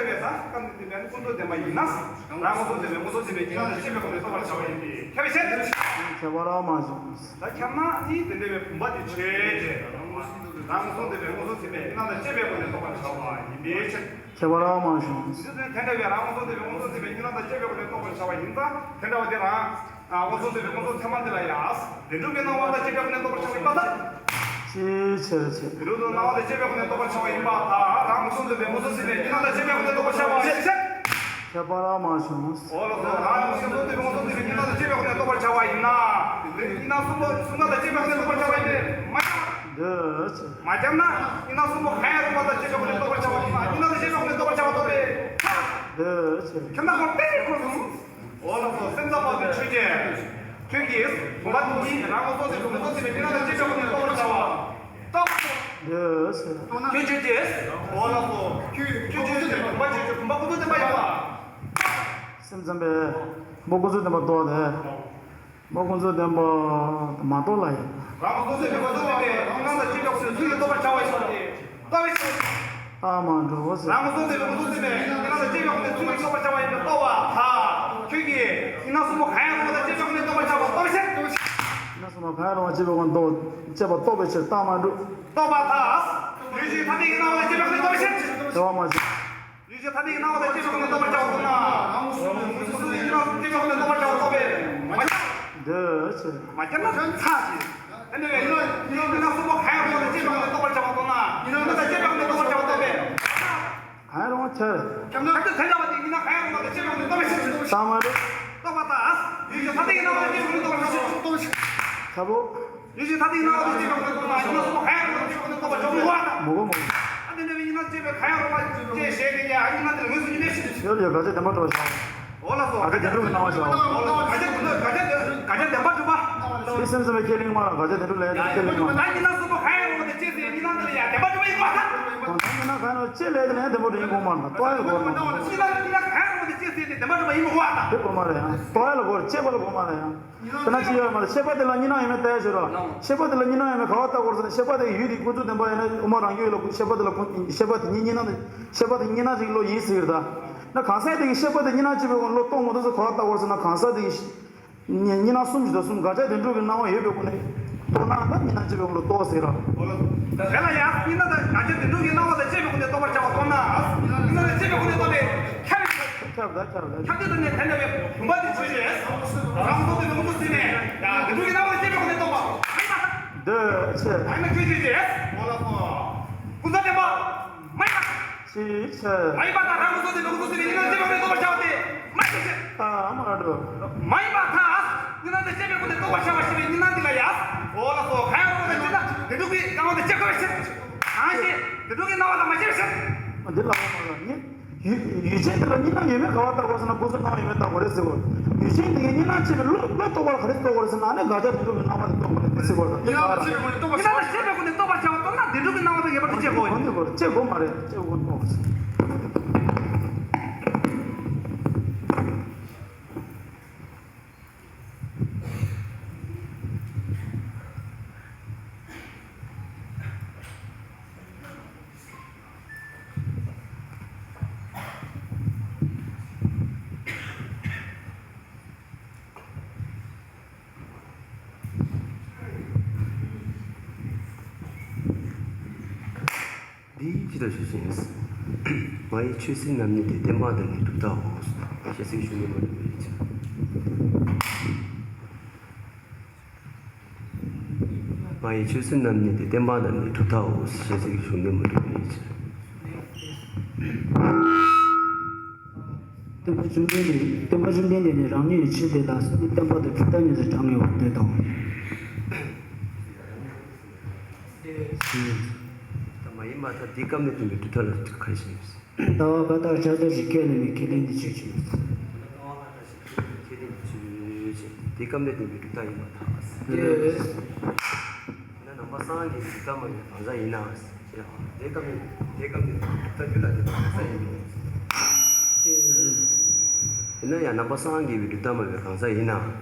འདྲ་བའི་ས་སྐབས་འདི་དེ་ལས་ཀུན་རྫོབ་བདེན་པ་ཡིན་ན། རང་ངོ་བཟུང་བདེན་པའི་ངོ་བཟུང་བདེན་པའི་གཉིས་སྣང་དང་ཤེས་པའི་སྒོ་ནས་རྟོགས་པར་བྱ་བ་ཡིན་ཏེ། ཁྱབ་པའི་ཕྱིར། ཁྱབ་པ་རང་མ་བྱུང་། ད་ཁྱབ་ན་ནི་དེ་འདྲ་བའི་བུམ་པ་དེ་ཆོས་ཅན། རང་ངོ་བཟུང་བདེན་པའི་ངོ་བཟུང་བདེན་པའི་གཉིས་སྣང་དང་ཤེས་པའི་སྒོ་ནས་རྟོགས་པར་བྱ་བ་ཡིན་པའི་ཕྱིར། ཁྱབ་པ་རང་མ་བྱུང་། དེ་འདྲ་བའི་རང་ངོ་བཟུང་བདེན་པའི་ངོ་བཟུང་བདེན་པའི་གཉིས་སྣང་དང་ཤེས་པའི་སྒོ་ནས་རྟོགས་པར་བྱ་བ་ཡིན་ཙང་དེ་འདྲ་བ་དེ་རང་། ཨ། མངོན་སུམ་དུ་མངོན་སུམ་ཚད་མ་འདི་ལ་ཡང་། བདེན་གྲུབ་ཀྱི་སྣང་བ་དང་བཅས་པའི་སྒོ་ནས་རྟོགས་པར་བྱ་བ་ཡིན་པར་ཐལ། ཅིའི་ཕྱིར་ཅེ། བདེན་གྲུབ་ཏུ་སྣང་བ་དང་བཅས་པའི་སྒོ་ནས་རྟོགས་པར་བྱ་བ་ཡིན་པར་ཐལ། རང་མངོན་སུམ་དུ་མངོན་སུམ་ཚད་མའི་གཉིས་སྣང་དང་བཅས་པའི་སྒོ་ནས་རྟོགས་པར་བྱ་བ་ཡིན་ཕྱིར། ཁྱབ་པ་རང་མ་བྱུང་། འོ་ལགས་སོ། རང་མངོན་སུམ་དུ་མངོན་སུམ་ཚད་མའི་གཉིས་སྣང་དང་བཅས་པའི་སྒོ་ནས་རྟོགས་པར་བྱ་བ་ཡིན་ན། གཉིས་སྣང་གསུམ་པོ་གསུམ་ཀ་དང་བཅས་པའི་སྒོ་ནས་རྟོགས་པར་བྱ་བ་ཡིན་པས་མ་ཁྱབ། འདོད་ཅེ། མ་ཁྱབ་ན། གཉིས་སྣང་གསུམ་པོ་གང་ཡང་རུང་བ་དང་བཅས་པའི་སྒོ་ནས་རྟོགས་པར་བྱ་བ་ཡིན་ན། གཉིས་སྣང་དང་བཅས་པའི་སྒོ་ནས་རྟོགས་པར་བྱ་བ་རྟོགས་པས་ཁྱབ། འདོད་ཅེ། ཁྱབ་ན་ཁོ་དཔེ་ཁོ་གསུངས། འོ་ལགས་སོ། སེམས་ཙམ་པ་དེ་ཆོས་ཅན། ཁྱོད་ཀྱིས་བུམ་པ་གཉིས་རང་ངོ་བཟུང་སྟེ་བུམ་པ་གསུམ་ཚད་མའི་གཉིས་སྣང་དང་བཅས་པའི་སྒོ་ནས་རྟོགས་པར་བྱ་བ། རྟོགས། འདོད་ཅེ། ཁྱོད་ཆོས་ཅན། འོ་ལགས་སོ། ཁྱོད་ཆོས་ཅན། བུམ་པ་ཆོས་ཅན། བུམ་པ་ཀུན་རྫོབ་བདེན་པ་ཡིན་པ། སེམས་ཙམ་པས་བུམ་པ་ཀུན་རྫོབ་བདེན་པ་རྟོགས་ཏེ། བུམ་པ་ཀུན་རྫོབ་བདེན་པ་མ་རྟོགས་ལ་ཡིན། རང་ངོ་བཟུང་སྟེ་བུམ་པ་གསུམ་ཚད་མའི་གཉིས་སྣང་དང་བཅས་པའི་སྒོ་ནས་ཚུལ་གྱིས་རྟོགས་པར་བྱ་བ་ཡིན་པ་སྟེ། རྟོགས་པའི་ཕྱིར། རྟགས་མ་གྲུབ་བོ་ཟེར། རང་ངོ་བཟུང་སྟེ་བུམ་པ་ཀུན་རྫོབ་བདེན་པའི་གཉིས་སྣང་དང་བཅས་པའི་སྒོ་ནས་ཚུལ་གྱིས་རྟོགས་པར་བྱ་བ་ཡིན་པས་རྟོགས་པར་ཐལ། ཁྱོད་ཀྱིས་གཉིས་སྣང་གསུམ་པོ་གང་ཡང་རུང་བ་དང་བཅས་པའི་སྒོ་ནས་རྟོགས་པར་བྱ་བ་རྟོགས་པའི་ཕྱིར། གཉིས་སྣང་གསུམ་པོ་གང་ཡང་རུང་བ་བཅས་པའི་སྒོ་ནས་རྟོགས། བཅས་པ་རྟོགས་པའི་ཕྱིར་རྟགས་མ་གྲུབ། རྟོགས་པར་ཐལ། ཡུལ་ཅན་ཐ་དད་ཀྱི་སྣང་བ་དང་བཅས་པའི་སྒོ་ནས་རྟོགས་པའི་ཕྱིར། དེ་བ་མ་བྱུང་། ཡུལ་ཅན་ཐ་དད་ཀྱི་སྣང་བ་དང་བཅས་པའི་སྒོ་ནས་རྟོགས་པར་བྱ་བ་རྟོགས་ན། རང་ངོ་བཟུང་སྟེ་བུམ་པ་ཀུན་རྫོབ་བདེན་པའི་གཉིས་སྣང་དང་བཅས་པའི་སྒོ་ནས་རྟོགས་པར་བྱ་བ་རྟོགས་པས་མ་ཁྱབ། འདོད་ཅེ། མ་ཁྱབ་ན་ཚར་ཅེ། དེ་ནས་ཡིན་ན་གཉིས་སྣང་གསུམ་པོ་གང་ཡང་རུང་བ་དང་བཅས་པའི་སྒོ་ནས་རྟོགས་པར་བྱ་བ་རྟོགས་ན། གཉིས་སྣང་དང་བཅས་པའི་སྒོ་ནས་རྟོགས་པར་བྱ་བ་རྟོགས་པས། གང་ཡང་རུང་བ་ཁྱབ། ཁྱབ་ན་ཁྱབ་ཏུ་དེ་འདྲ་བ་དེ་གཉིས་སྣང་གང་ཡང་རུང་བ་དང་བཅས་པའི་སྒོ་ནས་རྟོགས་པའི་ཕྱིར། རྟགས་མ་གྲུབ། རྟོགས་པར་ཐལ། ཡུལ་ཅན་ཐ་དད་ཀྱི་སྣང་བ་དང་བཅས་པའི་སྒོ་ནས་རྟོགས་པར་བྱ་བ་རྟོགས་པའི་ཕྱིར། ཁྱབ་བོ། ཡུལ་ཅན་ཐ་དད་ཀྱི་སྣང་བ་དང་བཅས་པའི་སྒོ་ནས་རྟོགས་ན་གཉིས་སྣང་གསུམ་པོ་གང་ཡང་རུང་བ་དང་བཅས་པའི་སྒོ་ནས་རྟོགས་པར་བྱ་བ་མི་འོང་བ་དང་། མི་འོང་མི་འོང་། ཨ་དེ་འདྲ་བའི་གཉིས་སྣང་བཅས་པའི་གང་ཡང་རུང་བ་ཅེས་བཤད་དེ་ཡང་གཉིས་སྣང་དེ་ལ་ངོས་སུ་གཉིས་སྣང་ཞིག་ཡོད་ཡོད། དགག་བྱ་བདེན་པར་གྲུབ་པ་བྱ། འོ་ལགས་སོ། དགག་བྱ་བདེན་གྲུབ་ཀྱི་སྣང་བ་བྱ། འོ་ལགས་སོ། དགག་བྱ་དགག་བྱ་དགག་བྱ་བདེན་པར་གྲུབ་པ། དེ་སེམས་ཙམ་པའི་ཁས་ལེན་མ་ལ་དགག་བྱ་བདེན་གྲུབ་ལས་ཡང་ཁས་ལེན་མ། ད་གཉིས་སྣང་གསུམ་པོ་གང་ཡང་རུང་བ་དང་བཅས་ཟེར་གཉིས་སྣང་དེ་ལ་ཡང་བདེན་པར་གྲུབ་པ་ཡིན་པ་དང་། གང་ལྟར་གཉིས་སྣང་གང་ཡང་རུང་བ་བཅས་ལས་དེ་ལ་ཡང་བདེན་པར་གྲུབ་ཡིན་དགོས་མ་རེད། རྟོགས་ཡ་ལ་གོ་རེད། གཉིས་སྣང་གཉིས་སྣང་གང་ཡང་རུང་བ་དང་བཅས་ཟེར་དེ་བདེན་པར་གྲུབ་པ་ཡིན་དགོས་པ་དང་། དེ་གོ་མ་རེད། ཡང་རྟོགས་ཡ་ལ་གོ་རེད། བཅས་པ་ལ་གོ་མ་རེད། ཡང་དཔེར་ན་ཅི་ཡོད་མ་རེད། ཤེས་པ་དེ་ལ་གཉིས་སྣང་ཡོད་མེད་བལྟ་ཡ་ཞུ་རོགས། ཤེས་པ་དེ་ལ་གཉིས་སྣང་ཡོད་མེད་ག་བ་བལྟ་དགོས་རེད་ཟེར་ན། ཤེས་པ་དེ་ཡུལ་དེའི་ཀུན་རྫོབ་བདེན་པ་ཡིན་ན་དབུ་མ་རང་རྒྱུད་ཡོད་ལ་ཤེས་པ་དེ་ལ་ཀུན་ཤེས་པ་དེ་གཉིས་གཉིས་སྣང་དེ་ཤེས་པ་དེ་གཉིས་སྣང་ཅིག་བློ་ཡིན་ཟེར་གི་རེད་ད། ན་གང་ཟག་དེ་གི་ཤེས་པ་དེ་གཉིས་སྣང་གཅིག་པའི་ཀུན་བློ་རྟོགས་མི་འདུག་ཟེར་ག་བ་བལྟ་དགོས་རེད་ཟེར་ན། གང་ཟག་དེ་གི་གཉིས་གཉིས་སྣང་གསུམ་ཞིག་དང་གསུམ་དགག་བྱ་བདེན་གྲུབ་ཀྱི་སྣང་བ་ཡོད་པའི་སྒོ་ནས་རྟོགས་ན་ད་གཉིས་སྣང་གཅིག་པའི་ཀུན་བློ་རྟོགས་ཟེར་ར། དེ་ལ་ཡང་གཉིས་སྣང་དང་དགག་བྱ་བདེན་གྲུབ་ཀྱི་སྣང་བ་དང་བཅས་པའི་སྒོ་ནས་རྟོགས་པར་བྱ་བ་རྟོགས་ན། གཉིས་སྣང་དང་བཅས་པའི་སྒོ་ནས་རྟོགས་པས་ཁྱབ། ཁྱབ་ད་ཁྱབ་ད། ཁྱབ་སྟེ་དང་ནི་དེ་འདྲ་བའི་བུམ་པ་དེ་ཆོས་ཅན། རང་ངོ་བཟུང་སྟེ་བུམ་པ་ཀུན་རྫོབ་བདེན་པའི་གཉིས་སྣང་དང་བཅས་པའི་སྒོ་ནས་རྟོགས་པ་མ་ཡིན་པ། འདོད་ཅེ། མ་ཡིན་པ་ཁྱོད་ཆོས་ཅན། འོ་ལགས་སོ། ཀུན་རྫོབ་བདེན་པ་མ་ཡིན་པ། ཅིའི་ཕྱིར། མ་ཡིན་པར་ཐལ། རང་ངོ་བཟུང་སྟེ་བུམ་པ་ཀུན་རྫོབ་བདེན་པའི་གཉིས་སྣང་དང་བཅས་པའི་སྒོ་ནས་རྟོགས་པར་བྱ་བ་དེ་མ་ཡིན་པའི་ཕྱིར། རྟགས་མ་གྲུབ། མ་ཡིན་པར་ཐལ། གཉིས་སྣང་དང་བཅས་པའི་སྒོ་ནས་རྟོགས་པར་བྱ་བ་ཞེས་པའི་གཉིས་སྣང་འདི་ལ་ཡང་། འོ་ལགས་སོ། གང་ཡང་རུང་བ་དང་བཅས་ན་བདེན་གྲུབ་ཀྱི་སྣང་བ་དང་བཅས་དགོས་པའི་ཕྱིར། གང་ཞིག་བདེན་གྲུབ་ཀྱི་སྣང་བ་དང་མ་བཅས་པའི་ཕྱིར། འདི་ལ་འོ་མ་ལ་ནི། ཡུལ་ཡུལ་ཅན་དེ་ལ་གཉིས་སྣང་ཡོད་མེད་ག་བ་བལྟ་དགོས་ཟེར་ན། ཀུན་རྫོབ་སྣང་བ་ཡོད་མེད་བལྟ་དགོས་རེད་ཟེར་གོ། ཡུལ་ཅན་དེ་གའི་གཉིས་སྣང་བཅས་པའི་བློ་བློ་རྟོགས་པ་ལ་ག་རེ་རྟོགས་དགོས་རེད་ཟེར་ན། ཨ་ནི་དགག་བྱ་བདེན་གྲུབ་ཀྱི་སྣང་བ་དེ་རྟོགས་དགོས་རེད་ཟེར་གོ། དེ་ག་རེད། གཉིས་སྣང་བཅས་པའི་སྒོ་ནས་རྟོགས་པར་བྱ་བ་རྟོགས་ན་བདེན་གྲུབ་ཀྱི་སྣང་བ་དང་ངེས་པར་དུ་བཅས་དགོས། འོ་འདི་དགོས་རེད། བཅས་དགོས་མ་རེད། བཅས་དགོས་རྟོགས། འདི་ཅི་ལྟར་ཞུ་ཞིང་། ང་ཡི་ཆོས་སེམས་རྣམ་གཉིས་ཏེ། བརྟེན་པ་རྣམ་གཉིས་གྲུབ་མཐའོ། ཞེས་གསུངས་ཞུ་ནི་མ་གྲུབ་པའི་ཕྱིར། ང་ཡི་ཆོས་སེམས་རྣམ་གཉིས་ཏེ། བརྟེན་པ་རྣམ་གཉིས་གྲུབ་མཐའོ། ཞེས་གསུངས་ཞུ་ནི་མ་གྲུབ་པའི་ཕྱིར། སྟོན་པ་བཅོམ་ལྡན་འདས། སྟོན་པ་བཅོམ་ལྡན་འདས་ནི་རང་ཉིད་ཀྱི་ཆོས་དེ་དག་བརྟེན་པ་དང་གྲུབ་མཐའ་གཉིས་སུ་གྲངས་ངེས་པར་འདོད་དོ། ད་མ་ཡིན་པར་ཐལ། འདིའི་སྐབས་ནས་སྟོན་པའི་གྲུབ་མཐའ་ལ་ཁ་ཞེས། ལྟ་བ་ཀ་དག་ཆགས་སྡང་ཞིག་ཁས་ལེན་པའི་ཁས་ལེན་དེ་ཆོས་ཅན། ལྟ་བ་ཀ་དག་ཞིག་ཁས་ལེན་པའི་ཁས་ལེན་དེ་ཆོས་ཅན། དེ་སྐབས་འདིར་བསྟན་པའི་གྲུབ་རྟགས་ཡིན་པར་ཐལ། དེ། ན་ནམ་པ་སངས་རྒྱས་པའི་གྲུབ་རྟགས་སྨྲ་བའི་གང་ཟག་ཡིན་ན། ཡ། དེ་སྐབས་ནི་དེ་སྐབས་ནི་གྲུབ་རྟགས་རྒྱུད་ལ་དེ་གང་ཟག་ཡིན་ནོ། དེ། ཡིན་ན་ཡང་ནམ་པ་སངས་རྒྱས་པའི་གྲུབ་རྟགས་སྨྲ་བའི་གང་ཟག་ཡིན་ན།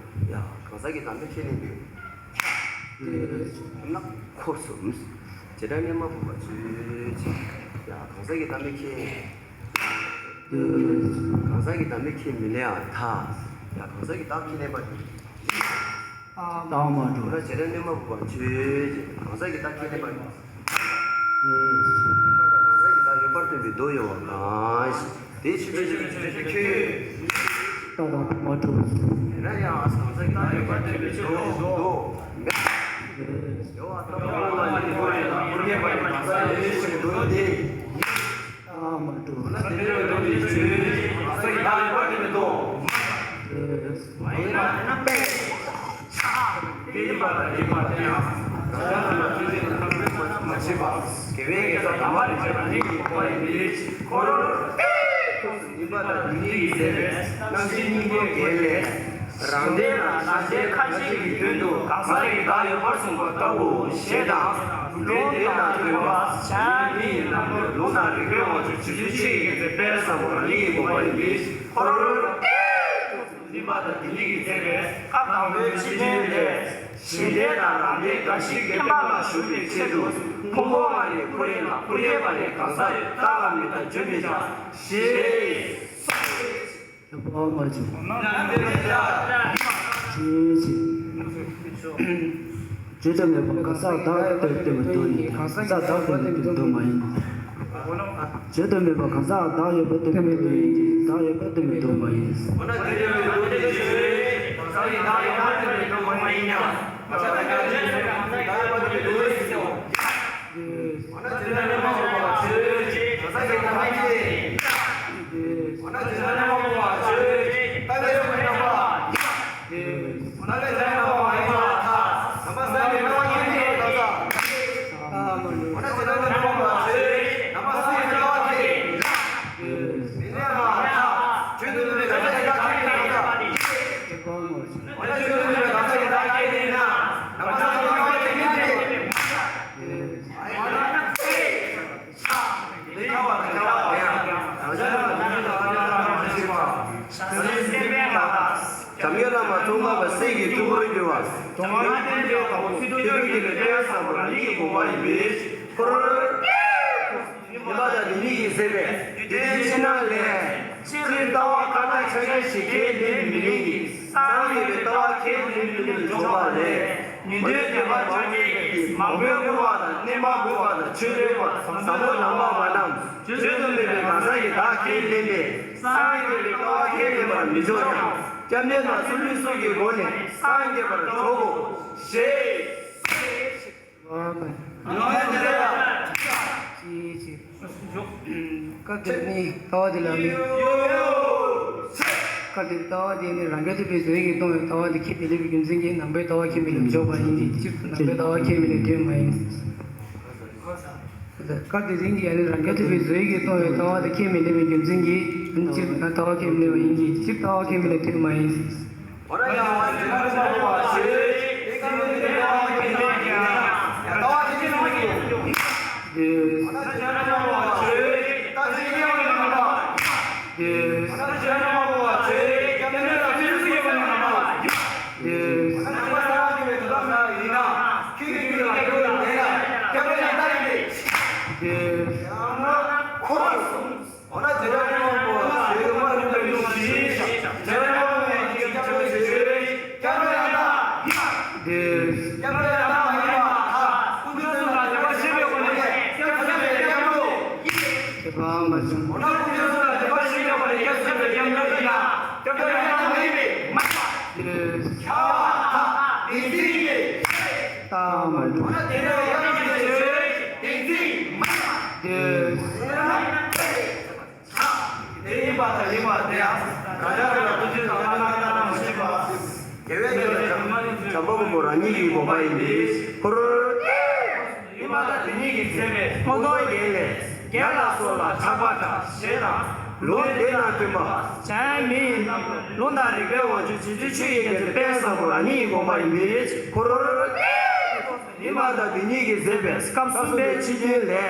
ཡ། གང་ཟག་གི་བདག་མེད་ཁས་ལེན་དུས། དེ། ན་འཁོར་གསུམ། བྱེ་བྲག་གནས་མ་བུ་པ་ཆོས་ཅན། ཡ། གང་ཟག་གི་བདག་མེད་ཁས། དེ། གང་ཟག་གི་བདག་མེད་ཁས་མི་ལེན་པར་ཐལ། ཡ། གང་ཟག་གི་བདག་ཁས་ལེན་པ་དེ། རྟགས་མ་གྲུབ། ན་བྱེ་བྲག་གནས་མ་བུ་པ་ཆོས་ཅན། གང་ཟག་གི་བདག་ཁས་ལེན་པ་ནི། ཡོད་པ་དང་གང་ཟག་གི་བདག་ཡོད་པར་སྟོན་པའི་མདོ་ཡོད་པ་གང་ཞིག་དེའི་ཕྱི་ཕྱི་ཕྱི་ཕྱི་ཕྱི་ཁྱོད། རྟགས་དང་པོ་མ་གྲུབ། ཡིན་ན་ཡང་གང་ཟག་གི་བདག་ཡོད་པར་སྟོན་པའི་མདོ་མདོ་མེད། ཡོད་པ་ལྟ་བུ་ལ་ནི་ཁོ་རེ་ལ་ཁོ་རྒྱས་པ་ཡི་གང་ཟག་ཡོད་ཞེས་མདོ་སྟེ། ཨ་མ་དྲུག་ན་དེ་འདྲ་བའི་ལུགས་ཀྱི་ཆོས་ཉིད་ཀྱི་གང་ཟག་གི་བདག་ཡོད་པར་སྟོན་པའི་མདོ། མ་ཡིན་ན། དེ་ཡིན་པ་དང་ཡིན་པར་ཐལ་ཡང་། རང་རྒྱལ་ལ་ཐུགས་རྗེ་དང་ཐབས་ཀྱིས་མ་བྱས་པ། དགེ་བའི་དགེ་རྩ་དམ་པ་རེ་བྱས་པ་ཉིད་ཀྱི་གོ་བ་ཡིན་པའི་ཕྱིར། འཁོར་ཡིན་པ་དང་དེ་ཉིད་ཀྱིས་ཟད་པའི་རྣམ་ཤེས་སྙིང་པོའི་རྒྱན་ལས། རང་སྡེ་ན་རང་སྡེ་ཁ་ཅིག་གི་དོན་དུ་གང་ཟག་གི་བདག་ཡོད་པར་གསུངས་པ་ལྟ་བུ་ཞེས་དང་། ལུང་དེ་ན་སྟོན་པ་བྱམས་སྙིང་པོའི་ལམ་ལུགས་ལུང་ན་རིགས་པའི་དབང་ཕྱུག་རྗེ་བཙུན་ཆོས་ཀྱི་རྒྱལ་མཚན་དཔལ་བཟང་པོ་རང་ཉིད་ཀྱི་དགོངས་པ་ཡིན་པའི་ཕྱིར། འཁོར་ཡིན་པ་དང་དེ་ཉིད་ཀྱིས་ཟད་པའི་སྐབས་དང་པོའི་ཕྱི་དོན་ལས། གཞན་སྡེ་དང་རང་སྡེ་འགའ་ཞིག་བསྟན་པ་ལ་ཞུགས་པའི་ཆེད་དུ། ཕུང་པོ་ལྔ་ནས་འཁོར་ཡན་ལ་འཁོར་བསྐྱེད་པ་ནས་གང་ཟག་ཡོད་བདག་གམ་མི་བདག་བརྗོད་མི་བྱ། ཞེས། ཨ་མ་དྲུག་ཆོས་ཅན། བརྗོད་དུ་མེད་པ་གང་ཟག་བདག་ཏུ་སྟོན་པའི་མདོ་ཡིན་ཏེ། གང་ཟག་བདག་ཏུ་སྟོན་པའི་མདོ་མ་ཡིན། བརྗོད་དུ་མེད་པ་གང་ཟག་བདག་ཡོད་པར་སྟོན་པའི་མདོ་ཡིན་ཏེ། བདག་ཡོད་པར་སྟོན་པའི་མདོ་མ་ཡིན། འོ་ན་བརྗོད་དུ་མེད་པའི་མདོ་དེ་ཆོས་ཅན། གང་ཟག་གི་བདག་ཡོད་པར་སྟོན་པའི་མདོ་མ་ཡིན་ཡང་། གང་ཟག་བདག་ཡོད་པར་སྟོན་པའི་མདོ་ཡིན་ཟེར་ཏེ། འོ་ན་བརྗོད་དུ་མེད་པ་གང་ཟག་གི་བདག་ཡོད་པར་སྟོན་པའི་མདོ་ཡིན། འོ་ན་བརྗོད་དུ་མེད་པ་གང་ཟག་གི་བདག་ཡོད་པར་སྟོན་པའི་མདོ་ཡིན། འོ་ན་ལས་བྱ་བའི་རྣམ་པ་མ་ཡིན་པར་ཐལ། ནམ་པ་སངས་རྒྱས་རྣམ་པ་ཁས་ལེན་པའི་གང་ཟག་འོ་ན་བྱེ་བྲག་གནས་མ་བུ་པ་ཆོས་ཅན། ནམ་པ་སངས་རྒྱས་རྣམ་པ་ཁས་ལེན་མི་ལེན་པར་ཐལ། བརྗོད་དུ་མེད་པའི་གང་ཟག་གི་བདག་ཁས་ལེན་པའི་གང་ཟག་འོ་ན་བརྗོད་དུ་མེད་པའི་གང་ཟག་གི་བདག་ཁས་ལེན་ན། ནམ་པ་སངས་རྒྱས་རྣམ་པ་ཁས་ལེན་པས། འོ་ན། བྱམས་མགོན་བླ་མ་ཙོང་ཁ་པ་སྲས་ཀྱི་ཐུ་བོར་གྱུར་པ། གདོང་ལྔ་རྟེན་འབྲེལ་དཀར་པོ་ཁྱོད་དུ་གྱུར་ཅིག་ལས། དཔལ་བཟང་པོ་རང་ཉིད་ཀྱི་དགོངས་པ་ཡིན་པའི་ཕྱིར། འཁོར་ཡིན་པ་དང་དེ་ཉིད་ཀྱིས་ཟད་པའི་རྒྱུ་དེའི་ཕྱི་ནང་ལས། སྤྱིར་ལྟ་བ་ཀ་དག་ཆགས་ཞེན་ཞིག་ཁས་ལེན་མི་ལེན་གྱི། སངས་རྒྱས་པའི་ལྟ་བ་ཁས་ལེན་མི་ལེན་འཇོག་པ་ལས། ཉན་ཐོས་དད་པ་བཅོ་བརྒྱད་ཀྱིས་མང་པོས་བསྔོས་པ་དང་རྣལ་མ་བསྔོས་པ་དང་ཆོས་སྟོན་པ་ཟབ་མོ་ལམ་པ་པ་རྣམས། བརྗོད་དུ་མེད་པའི་གང་ཟག་གི་བདག་ཁས་ལེན་པས། སངས་རྒྱས་པའི་ལྟ་བ་ཁས་ལེན་པར་མི་འཇོག་ཀྱང་། སྐྱབས་གནས་དང་སུ་ལུས་སོགས་ཀྱི་སྒོ་ནས་སངས་རྒྱས་པར་གྲོགས་གོ་ཞེས། ཨ་མ། ཨ་མ། ཅི་ཅི། སྐབས་དེར་ནི་ལྟ་བ་དེ་ལ་ནི། སྐབས་དེར་ལྟ་བ་དེ་ནི་རང་རྐྱ་ཐུབ་པའི་བཟོ་ཡི་གིས་སྟོང་བའི་ལྟ་བ་དེ་ཁས་མི་ལེན་པའི་རྒྱུ་མཚན་གྱིས་ནང་པའི་ལྟ་བ་ཁས་མི་ལེན་འཇོག་པ་ཡིན་གྱི། སྤྱིར་ནང་པའི་ལྟ་བ་ཁས་མི་ལེན་དོན་མ་ཡིན། སྐབས་དེ་རིང་གི་ཡང་ནི་རང་རྐྱ་ཐུབ་པའི་བཟོ་ཡི་གིས་སྟོང་བའི་ལྟ་བ་དེ་ཁས་མི་ལེན་པའི་རྒྱུ་མཚན་གྱིས་སྤྱིར་ལྟ་བ་ཁས་མི་ལེན་པ་ཡིན་གྱི། སྤྱིར་ལྟ་བ་ཁས་མི་ལེན་དོན་མ་ཡིན། འོ་ན་ཡང་བརྗོད་དུ་མེད་པ་ཆོས་ཅན། དེ་སྐབས་ནི་དེ་ལྟ་བ་ཁས་ལེན་ཀྱང་ཡང་ལྟ་བ་དེ་ཅི་ནས་ཡོང་། འོ་ན་བརྗོད་དུ་མེད་པ་ཆོས་ཅན། རྟག་གཅིག་གནས་པ་ཡིན་ནམ་ལ། འོ་ན་བརྗོད་དུ་མེད་པ་ཆོས་ཅན། སྐྱབས་གནས་ལ་ཚུལ་བཞིན་ཡོད་པ་ཡིན་ནམ་ལ། འོ་ན་ནང་པ་གསང་བ་སྒྲུབ་པའི་དོན་དག་ཡིན་ན། ཁྱོད་ཀྱི་རྒྱུད་ལ་རྒྱུད་ལ་ལྡན་ལ། སྐྱབས་གནས་ལ་རྟག་ཡིན་ཏེ། ཡང་ན་འཁོར་གསུམ། འོ་ན་བྱེ་བྲག་སྙིང་པོ་ཆོས་མ་རིག་པའི་ལུགས་ཀྱིས། བྱེ་བྲག་སྙིང་པོ་ཡིན་གྱི་སྐྱབས་འགྲོ་ཆོས། སྐྱབས་འགྲོ་ཡང་དག་ཡིན་པ། སྐྱབས་འགྲོ་ཡང་དག་མ་ཡིན་པ་ཐལ། ཀུན་རྫོབ་ལ་རིགས་པ་ཤེས་པའི་སྒོ་ནས་སྐྱབས་འགྲོ་བྱེད་པའི་སྐྱབས་འགྲོ། དེ་གང་མ་བྱུང་། འོ་ན་ཀུན་རྫོབ་ལ་རིགས་པ་ཤེས་པའི་སྒོ་ནས་སྐྱབས་འགྲོ་བྱེད་པའི་སྐྱབས་འགྲོ་ཡིན་ན། སྐྱབས་འགྲོ་ཡང་དག་མ་ཡིན་པས་མ་ཡིན། ཁྱབ་པ་ཐལ། བདེན་འཛིན་ཡིན་པས། རྟགས་མ་གྲུབ། འོ་ན་དེ་འདྲ་བའི་སྐྱབས་འགྲོ་བྱེད་པའི་ཆོས་བདེན་འཛིན་མ་ཡིན་པ། དེ། དེ་ཡིན་པ་དང་ཡིན་པ་དེ་ཡང་། རང་རྒྱལ་རིགས་ལ་ཐུགས་རྗེ་དང་བླ་ན་མེད་ན་མ་མི་ཤེས་པ། རྒྱལ་བའི་ཡུལ་ལ་བྱམས་པ་མགོན་པོ་རང་ཉིད་ཀྱི་དགོངས་པ་ཡིན་པའི་ཕྱིར། ཡིན་པ་དང་དེ་ཉིད་ཀྱིས་ཟད་པའི་སྔོན་འགྲོའི་རྒྱན་ལས། རྒྱལ་ལ་སོགས་ལ་ཆགས་པ་དང་ཞེ་སྡང་། ལུང་འདི་ན་སྟོན་པ། བྱ་ཡང་མི་ཡི་རྣམས་ལུགས་དང་རིགས་པའི་དབང་ཕྱུག་རྗེ་བཙུན་ཆོས་ཀྱི་རྒྱལ་མཚན་དཔལ་བཟང་པོ་རང་ཉིད་ཀྱི་དགོངས་པ་ཡིན་པས་ཁོ་རང་ཉིད་མ་དང་དེ་ཉིད་ཀྱིས་མཛད་པའི་སྐབས་གསུམ་པའི་ཕྱི་དོན་ལས། དེ་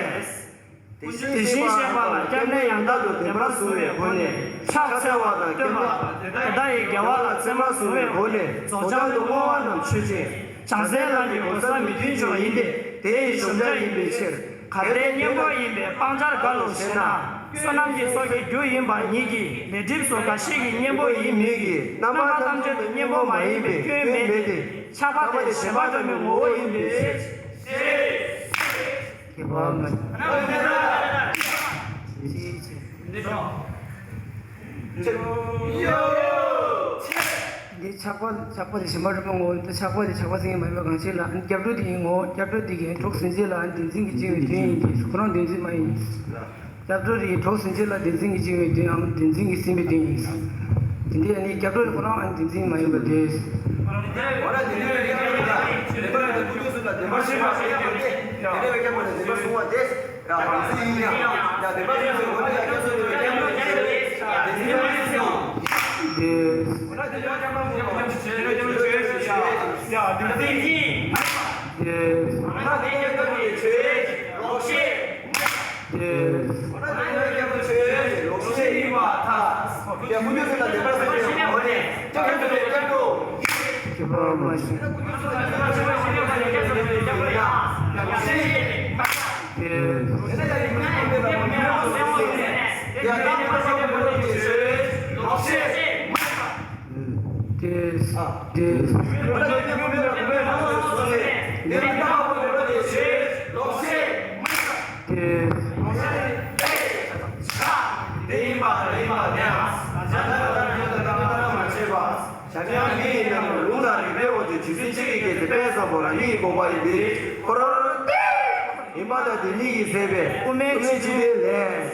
བཞིན་གཤེགས་པ་ལ་སྐྱབས་གནས་ཡང་དག་ཏུ་བདེན་པར་གཟུང་བའི་སྒོ་ནས་ཕྱག་འཚལ་བ་དང་བསྟོད་པ། དེ་དག་ཡི་དགེ་བ་ལ་བརྩོན་པར་གཟུང་བའི་སྒོ་ནས་རྫོགས་བྱང་དུ་བསྔོ་བ་རྣམས་ཆོས་ཅན། བྱང་སེམས་ལམ་གྱི་གོ་ས་མི་མཐུན་ཕྱོགས་ཡིན་ཏེ། དེ་ཡི་གཞོམ་བྱ་ཡིན་པའི་ཕྱིར། གལ་ཏེ་གཉེན་པོ་ཡིན་པས་སྤང་བྱར་དགའ་ལོ་ཞེ་ན། བསོད་ནམས་ཀྱི་ཚོགས་ཀྱི་རྒྱུ་ཡིན་པ་ཉིད་ཀྱིས་ལས་སྒྲིབ་སོགས་འགའ་ཞིག་གི་གཉེན་པོ་ཡིན་མོད་ཀྱི། རྣམ་པ་ཐམས་ཅད་དུ་གཉེན་པོ་མ་ཡིན་པའི་སྐྱོན་མེད་དེ། ཆགས་པ་དེ་ཞེན་པ་འདྲ་མིན་ངོ་བོ་ཡིན་པའི་ཕྱིར། འདི་ཆགས་པ་ཆགས་པ་དེ་ཞེན་པ་འདྲ་མིན་ངོ་བོ་ཡིན་ཏེ། ཆགས་པ་དེ་ཆགས་པ་ཟིན་མ་ཡིན་པ་གང་ཞིག་ལ། སྐྱབས་འགྲོ་དེ་ཡི་ངོ་བོ། སྐྱབས་འགྲོ་དེ་གི་གྲོགས་ཟིན་བྱེད་ལ་བདེན་འཛིན་གྱི་བཅིངས་པའི་དོན་ཡིན་ཏེ། ཁོ་རང་བདེན་འཛིན་མ་ཡིན། སྐྱབས་འགྲོ་རིགས་གྲོགས་ཟིན་བྱེད་ལ་བདེན་འཛིན་གྱི་བཅིངས་པའི་དོན་ཡང་བདེན་འཛིན་གྱི་ཟིན་པའི་དོན་ཡིན། དེ་འདྲའི་ནི་སྐྱབས་འགྲོ་རིགས་ཁོ་རང་ཨ་ནི་བདེན་འཛིན་མ་ཡིན་པ་དེ། དེ་ཡིན་པ་དང་ཡིན་པ་དེའང་། བྱ་ཡང་མི་ཡི་རྣམས་ལུགས་དང་རིགས་པའི་དབང་དུ་རྗེ་བཙུན་ཆོས་ཀྱི་རྒྱལ་མཚན་དཔལ་བཟང་པོ་རང་ཉིད་ཀྱི་དགོངས་པ་ཡིན་པས་ཁོ་རང་ཡིན་པ་དང་དེ་ཉིད་ཀྱིས་མཛད་པའི་དབུ་མའི་སྤྱི་དོན་ལས།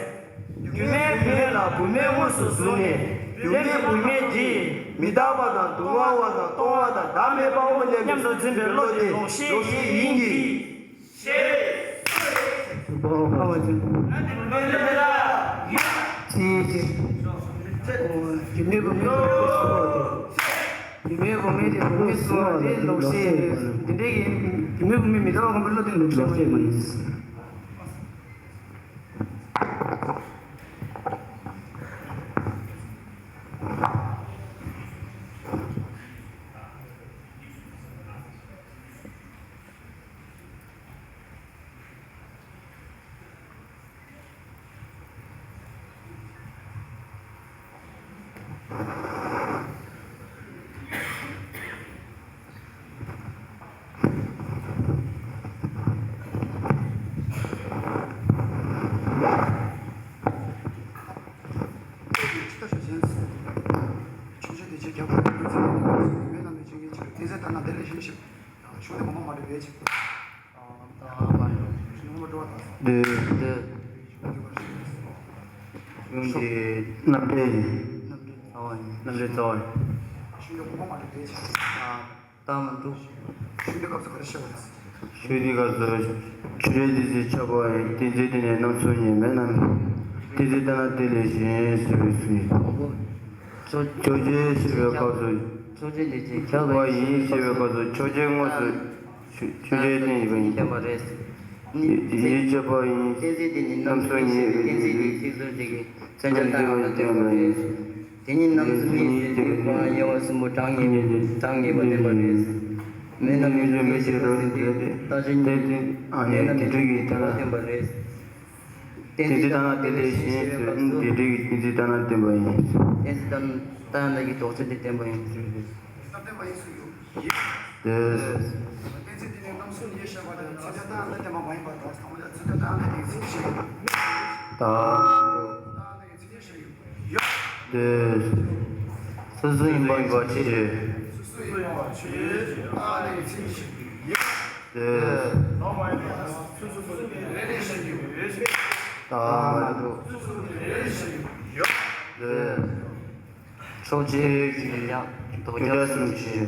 སྒྱུ་མའི་བུད་མེད་ལ་བུད་མེད་དངོས་སུ་བཟུང་ནས་སྒྱུ་མའི་བུད་མེད་འདིས་མི་རྟག་པ་དང་སྡུག་བསྔལ་བ་དང་སྟོང་བ་དང་བདག་མེད་པའོ་སྙམ་དུ་འཛིན་པའི་བློ་དེ་ལོག་ཤེས་ཡིན་གྱི། སྒྱུ་མའི་བུད་མེད་དེ་བུད་མེད་བཟུང་བ་དེ། སྒྱུ་མའི་བུད་མེད་དེ་བུད་མེད་བཟུང་བ་དེ་ལོག་ཤེས་རེད། འདི་འདྲའི་གི་སྒྱུ་མའི་བུད་མེད་མི་རྟག་པ་སྒོམ་པའི་བློ་དེ་ལོག་ཤེས་མ་ཡིན། འདི། འདི། གཞུང་གི་རྣམ་འགྲེལ་ཡིན། རྣམ་འགྲེལ་རྩ་བ་ཡིན། རྟགས་མ་གྲུབ། ཞུ་དེ་ག་ཚོད་ཆུ་རེད་དེ་ཚེ་ཆགས་པ་ཡིན། དེ་ཚེ་དེ་ནས་རྣམ་གསུམ་ཉིད་མེད་རྣམས། དེ་ཚེ་ལྟ་ན་དེ་ལས་གཞན་ཟེར་བའི་ཚུལ། ཕྱོགས་ཆོས་ཅན་ཞེས་པའི་སྐབས་སུ་ཕྱོགས་ཆོས་ཅན་དེ་ཚེ་ཁྱབ་པ་ཡིན་ཞེས་པའི་སྐབས་སུ་ཕྱོགས་ཆོས་དངོས་སུ་ཆོས་ཅན་བསྟན་ཡོད་པ་ཡིན། ཁྱབ་པ་རེད། ཡིད་ཆེས་པ་ཡིན། དེ་ཚེ་དེ་ནི་རྣམ་གསུམ་ཉིད་ཀྱི་ཚིག་ཟུར་དེ་གི་མཚོན་བྱ་ལྟ་བ་ལ་བསྟན་པ་རེད། དེ་ཉིད་རྣམ་གསུམ་ཉིད་ཟེར་དུས་ཁོ་རང་དབྱེ་བ་གསུམ་པོ་གྲངས་ངེས་པ་གྲངས་ངེས་པ་བསྟན་པ་རེད། མེད་ན་མེད་དུ་མེད་ཅེས་རོ་ཟེར་དུས་རྟག་ཆོས་ཉིད་ལྡན་ན་མེད་དུ་མེད་པ་བསྟན་པ་རེད། གཏན་ཚིགས་ལྟར་ན་དེ་ལས་གཞན་ཟེར་དེ་འདྲ་གི་གཏན་ཚིགས་ལྟར་ན་བསྟན་པ་ཡིན། གཏན་ཚིགས་ལྟར་ན་གི་ལྡོག་ཆ་དེ་བསྟན་པ་ཡིན་ཟེར་རེད། དེ། གཏན་ཚིགས་དེ་ནི་རྣམ་གསུམ་ཡིན་ཞེས་པ་དེ་ཚིག་ཅན་ལྟར་ན་བསྟན་པ་མ་ཡིན་པར་ཐལ། ཚིག་ཅན་ལྟར་ན་དེ་ཚིག་ཅན་ཞིག་ད། དེ། སོ་སོ་ཡིན་པ་ཡིན་པ་ཆོས་ཅན། དེ། ད། དེ། ཕྱོགས་ཆོས་ཅན། ལྡོག་ཆ་གསུམ་ཅན།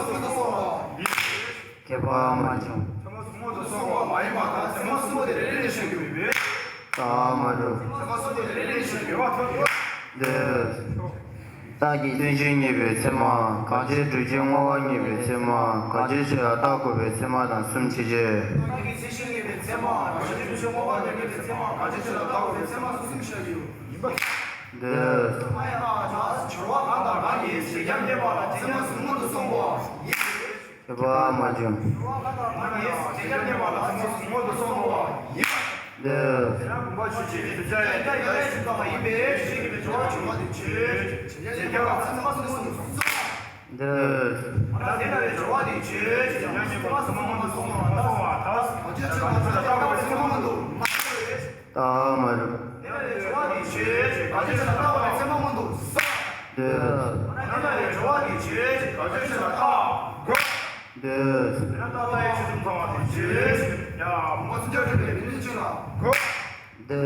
ཚོགས་མངོན་དུ་སོང་བ། ཁྱད་པར་མ་བྱུང་། ཚད་མ་གསུམ་མངོན་དུ་སོང་བ་མ་ཡིན་པ་དང་ཚད་མ་གསུམ་པོ་དེ་རེ་རེ་ནས་བཤད་དགོས་པས། རྟགས་མ་གྲུབ། ཚད་མ་གསུམ་པོ་དེ་རེ་རེ་ནས་བཤད་དགོས་པ་ཐོབ་ཡོད། འདོད། རྟགས་ཀྱི་མཚན་གཞི་ངེས་པའི་ཚད་མ། གང་ཕྱིར་སྒྲུབ་བྱེད་བསྔོ་བ་ངེས་པའི་ཚད་མ། གང་ཕྱིར་ཆོས་ལ་བརྟག་དགོས་པའི་ཚད་མ་དང་གསུམ་ཕྱེ་བྱས། རྟགས་ཀྱི་མཚན་གཞི་ངེས་པའི་ཚད་མ། གང་ཕྱིར་སྒྲུབ་བྱེད་བསྔོ་བ་ངེས་པའི་ཚད་མ། གང་ཕྱིར་ཆོས་ལ་བརྟག་དགོས་པའི་ཚད་མ་སོགས་གསུམ་བཤད་ཡོད། འདོད། སྦྱོར་བ་གང་དང་གང་གིས་བྱེད་ཁྱབ་རྙེད་པ་ལ་ཚད་མ་གསུམ་མངོན་དུ་སོང་བ་ཡིན། ཁྱད་པར་མ་བྱུང་། སྦྱོར་བ་གང་དང་གང་གིས་བྱེད་ཁྱབ་རྙེད་པ་ལ་ཚད་མ་གསུམ་མངོན་དུ་སོང་བ་ཡིན། འདོད། དེ་ཡང་དགོངས་པ་ཆོས་ཅན། དོན་བྱ་ཡང་དག་ཡིན་པས་ཆོས་ཅན་ཡིན་པའི་སྦྱོར་བ་སྦྱོར་བ་དེ་ཆོས་ཅན། བྱེད་ཁྱབ་པ་ལ་ཚད་མ་གསུམ་མངོན་དུ་སོང་བ། འདོད། ད་དེ་ལྟ་བའི་སྦྱོར་བ་དེ་ཆོས་ཅན། ཡང་ཉེས་པ་ཚད་མ་མངོན་དུ་སོང་བ་མ་སོང་བ་དང་། གང་ཕྱིར་ཆོས་ལ་བརྟག་པའི་ཚད་མ་མངོན་དུ་མ་སོང་བས། རྟགས་མ་གྲུབ། དེ་ལྟ་བའི་སྦྱོར་བ་དེ་ཆོས་ཅན། གང་ཕྱིར་ཆོས་ལ་བརྟག་པའི་ཚད་མ་མངོན་དུ་སོང་། འདོད། དེ་ལྟ་བའི་སྦྱོར་བ་དེ་ཆོས་ཅན། གང་ཕྱིར་ཆོས་ལ་བརྟག་དགོས། འདོད། དེ་ལྟ་ལྟ་བའི་ཆོས་གསུམ་ཚང་བ་དེ་ཆོས་ཅན། ཡ། མ་སུ་ཅག་དྲན་པའི་མི་དེ་ཆོས་ལ་དགོས། འདོད། དེ་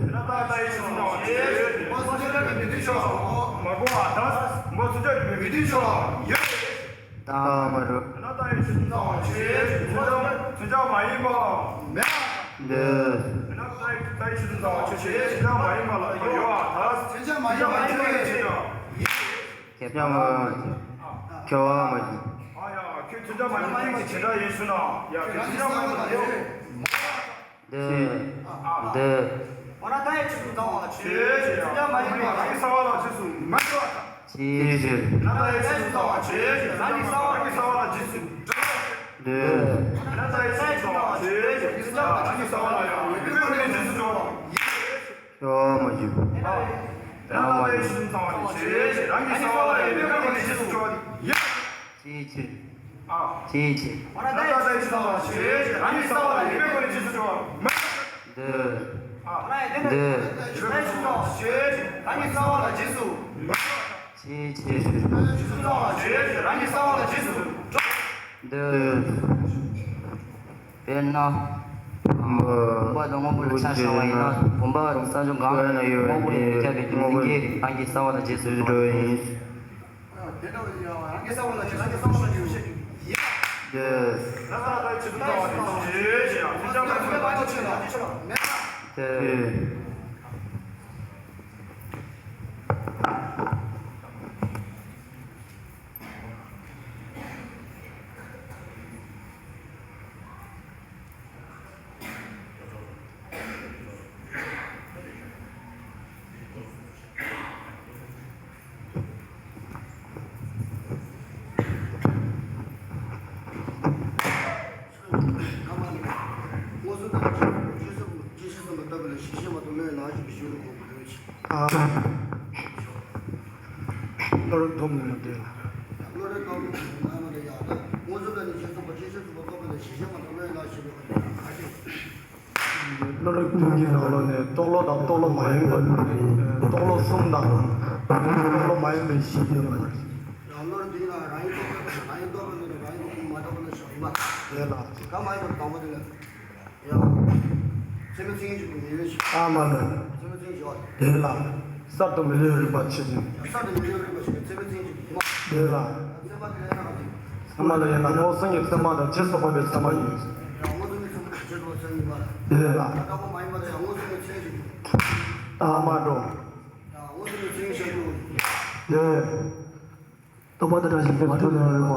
ལྟ་ལྟ་བའི་ཆོས་གསུམ་ཚང་བ་དེ་ཆོས་ཅན། མ་སུ་ཅག་དྲན་པའི་མི་དེ་ཆོས་ལ་མ་དགོས་པ་དང་། མ་སུ་ཅག་དྲན་པའི་མི་དེ་ཆོས་ལ་ཡོད། རྟགས་མ་གྲུབ། དེ་ལྟ་ལྟ་བའི་ཆོས་གསུམ་ཚང་བ་ཆོས་ཅན། མཚོན་བྱ་མ་ཡིན་པ་མེད། འདོད། དེ་ལྟ་ལྟ་བའི་ཆོས་གསུམ་ཚང་བ་ཆོས་ཅན། མཚོན་བྱ་མ་ཡིན་པ་ལ་ཡོད་པ་དང་། མཚོན་བྱ་མ་ཡིན་པ་ཡིན་པའི་ཕྱིར་རོ། ཁྱད་པར་མ་བྱུང་། ཁྱད་པར་མ་བྱུང་། ཨ་ཡ། ཁྱོད་མཚོན་བྱ་མ་ཡིན་པའི་ཕྱིར་རོ་ཞེས་ཞུ་ན། ཡ། ཁྱོད་མཚོན་བྱ་མ་ཡིན་པ་ཡོད། འདོད། འདོད། འོ་ན་ད་ཡ་ཆོས་གསུམ་ཚང་བ་ཆོས་ཅན། མཚོན་བྱ་མ་ཡིན་པ་རང་གི་གསལ་བ་ལ་རྗེས་སུ་མི་འགྲོ་བ་དང་། ཅིའི་ཕྱིར། ད་ལྟ་ཡ་ཆོས་གསུམ་ཚང་བ་ཆོས་ཅན། རང་གི་གསལ་བ་རང་གི་གསལ་བ་ལ་རྗེས་སུ་འགྲོ། འདོད། ད་ལྟ་ཡ་ཆོས་གསུམ་ཚང་བ་ཆོས་ཅན། མཚོན་བྱ་རང་གི་གསལ་བ་ལ་ཡང་མེད་པའི་སྒོ་ནས་རྗེས་སུ་འགྲོ་བ་ཡིན། ཁྱད་པར་མ་བྱུང་། ད་ལྟ་ཡ་ཆོས་གསུམ་ཚང་བ་ཆོས་ཅན། རང་གི་གསལ་བ་ལ་ཡང་མེད་པའི་སྒོ་ནས་རྗེས་སུ་འགྲོ་བ་ཡིན། ཅིའི་ཕྱིར། ཨ། ཅིའི་ཕྱིར། ད་ལྟ་ཡ་ཆོས་གསུམ་ཚང་བ་ཆོས་ཅན། རང་གི་གསལ་བ་ལ་ཡང་མེད་པའི་སྒོ་ནས་རྗེས་སུ་འགྲོ་བ་མིན། འདོད། འདོད། ཅིའི་ཕྱིར། འདོད། དཔེར་ན། བུམ་པ་དང་སྔོན་པོ་ལ་ཆ་བཞག་པ་ཡིན་ན། བུམ་པ་བསམ་བྱུང་གང་སྔོན་པོ་ལས་ཁྱབ་པའི་རྒྱུ་མཚན་གྱིས་རང་གི་གསལ་བ་ལ་རྗེས་སུ་འགྲོ་བ་ཡིན། དེ་འདྲ་བའི་ཡང་རང་གི་གསལ་བ་ལ་རྗེས་སུ་འགྲོ་བ་ཡིན། དེ། ད་ལྟ་ཡ་ཆོས་གསུམ་ཚང་བ་ཆོས་ཅན། མཚོན་བྱ་མ་ཡིན་པ་རང་གི་གསལ་བ་ལ་རྗེས་སུ་འགྲོ་བ་མེད། དེ། སྔོན་བསོད་ནམས་ཀྱིས་ཆོས་གསུམ་ཆོས་གསུམ་ལ་བརྟགས་པ་ལ་གཞི་ཤེས་མ་གཏོགས་བློས་ལ་ཞེས་པའི་ཤེས་ལུགས་གོང་དུ་འདོད་ཅིང་། ཨ། བློ་རབ་སྟོབས་ལྡན་མ་སྟེ། བློ་རབ་སྟོབས་ལྡན་མ་སྟེ་ཡང་ན་སྔོན་བསོད་ནམས་ནི་ཆོས་གསུམ་པ་ཆོས་གསུམ་པ་བརྟགས་པ་ལ་གཞི་ཤེས་མ་གཏོགས་བློས་ལ་ཞེས་པའི་ཁ་ཅིག་བློ་རབ་ཀུན་གྱི་ནང་ལོགས་ནས་རྟོག་བློ་དང་རྟོག་བློ་མ་ཡིན་པ་ནི་རྟོག་བློ་གསུམ་དང་རྟོག་བློ་མ་ཡིན་པའི་གཞི་ཡོད་པ་ནི། ཡང་བློ་རབ་འདི་ན་རང་ཡིན་རྟོག་པ་དང་རང་ཡིན་རྟོག་པ་ནི་རང་ཡིན་རྟོག་པ་མ་རྟོགས་པ་ནི་ཞོག་མ། དེ་ལ། ག་མ་ཡིན་པར་དང་པོ་དེ་ལ། ཡང་། ཚད་མའི་མཚན་ཉིད་ཀྱི་ཉེ་བའི་ཕྱིར། ཨ་མ་ལ། ཚད་མའི་མཚན་ཉིད་ཀྱི་དེ་ལ། གསར་དུ་མི་སླུ་བའི་རིགས་པ་ཇི་བཞིན། གསར་དུ་མི་སླུ་བའི་རིགས་པ་ཇི་བཞིན་ཚད་མའི་མཚན་ཉིད་ཀྱི་ཉེ་བ། དེ་ལ། ཚད་མ་དེ་ལ་ཡང་ན་ཚད་མ་ལ་ཡང་ན་སྔོ་སེམས་ཀྱི་ཚད་མ་དང་ཇི་སོགས་པ་པའི་ཚད་མ་ཡིན། ཡང་སྔོ་སེམས་ཀྱི་ཚད་མ་དང་ཇི་སོགས་ ཡོད་ལ། རྟག་པ་མ་ཡིན་པ་དང་ཡང་མངོན་སུམ་གྱི་མཚན་ཞིག་རྟགས་མ་འགྲོ། ཡང་མངོན་སུམ་གྱི་མཚན་ཞིག་ཡོད། རྟོག་པ་དང་བྲལ་ཞིང་མ་གྲོལ་ལ་རེ་བ།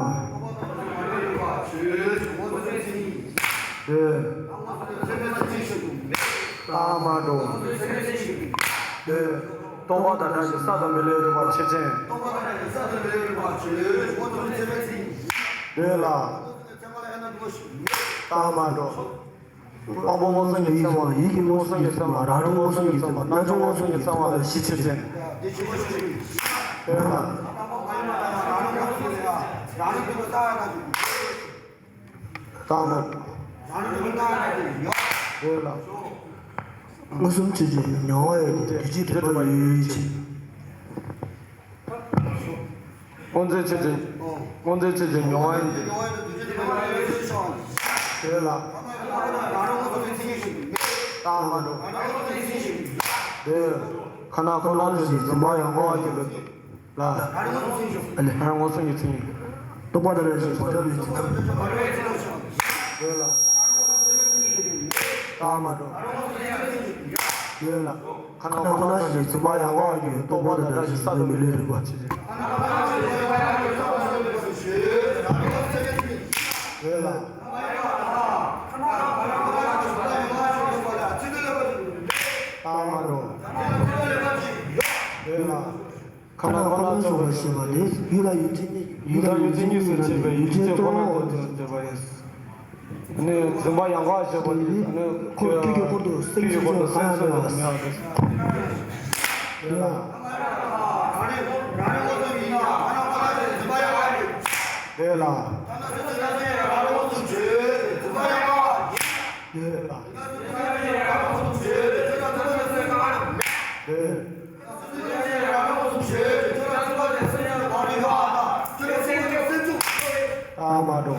ཡོད། རྟགས་མ་འགྲོ། ཡོད། རྟོག་པ་དང་བྲལ་ཞིང་ས་དང་མེ་ལས་རིག་པ་ཆེ་ཆེན། ཡོད་ལ། རྟགས་མ་འགྲོ། དབང་པོ་མངོན་སུམ་གྱིས་མཚན་པ། ཡིད་ཀྱི་མངོན་སུམ་གྱིས་མཚན་པ། རང་རིག་མངོན་སུམ་གྱིས་མཚན་པ། རྣམ་འཇོག་མངོན་སུམ་གྱིས་མཚན་པ་ལ་གཞི་ཆེ་ཆེན། ཡོད་ལ། རྟགས་མ་འགྲོ། ཡོད་ལ། མངོན་སུམ་ཆོས་ཅན། མྱོང་བ་ཡོད་དེ། དུས་གཅིག་སྒྲིབ་པ་ཡོད་ཅིང་། སྔོ་འཛིན་ཆོས་ཅན། སྔོ་འཛིན་ཆོས་ཅན། མྱོང་བ་ཡིན་ཏེ། ཡོད་ལ། རྟགས་མ་འགྲོ། ཡོད། ཁ་ན་ཁོ་ན་ཆོས་ཅན། འཛིན་པ་ཡང་འགོག་པར་གྱུར་པའི། ལ། ཨ་ནི་མངོན་སུམ་གྱི་མཚན་ཉིད། རྟོག་པ་དང་བྲལ་ཞིང་མ་གྲོལ་བའི་ཚེ། ཡོད་ལ། རྟགས་མ་འགྲོ། ཡོད་ལ། ཁ་ན་ཁོ་ན་ཆོས་ཅན། འཛིན་པ་ཡང་འགོག་པར་གྱུར། རྟོག་པ་དང་བྲལ་ཞིང་ས་དང་མེ་ལས་རིག་པ་ཆེ་ཆེན། ཡོད་ལ། རྟགས་མ་འགྲོ། ཡོད་ལ། ཁ་ན་ཁོ་ན་ཚོགས་པར་བྱེད་པ་ནི། ཡུལ་དང་ཡུལ་ཅན་གཉིས། ཡུལ་དང་ཡུལ་ཅན་གཉིས་སུ་ཕྱེ་བའི་ཡུལ་ཅན་གཙོ་བོར་གོ་ཆོད་པ་ཡིན། ནི་འཛིན་པ་ཡང་འགོག་བྱེད་པ་ནི། ནི་ཁོ་ཁྱོད་ཀྱི་འཁོར་དུ་སེམས་ཅན་གང་ཡང་མེད་པ་རེད། ཡོད་ལ། ཡོད་ལ། ཡོད་ལ། ཡོད། རྟགས་མ་འགྲོ།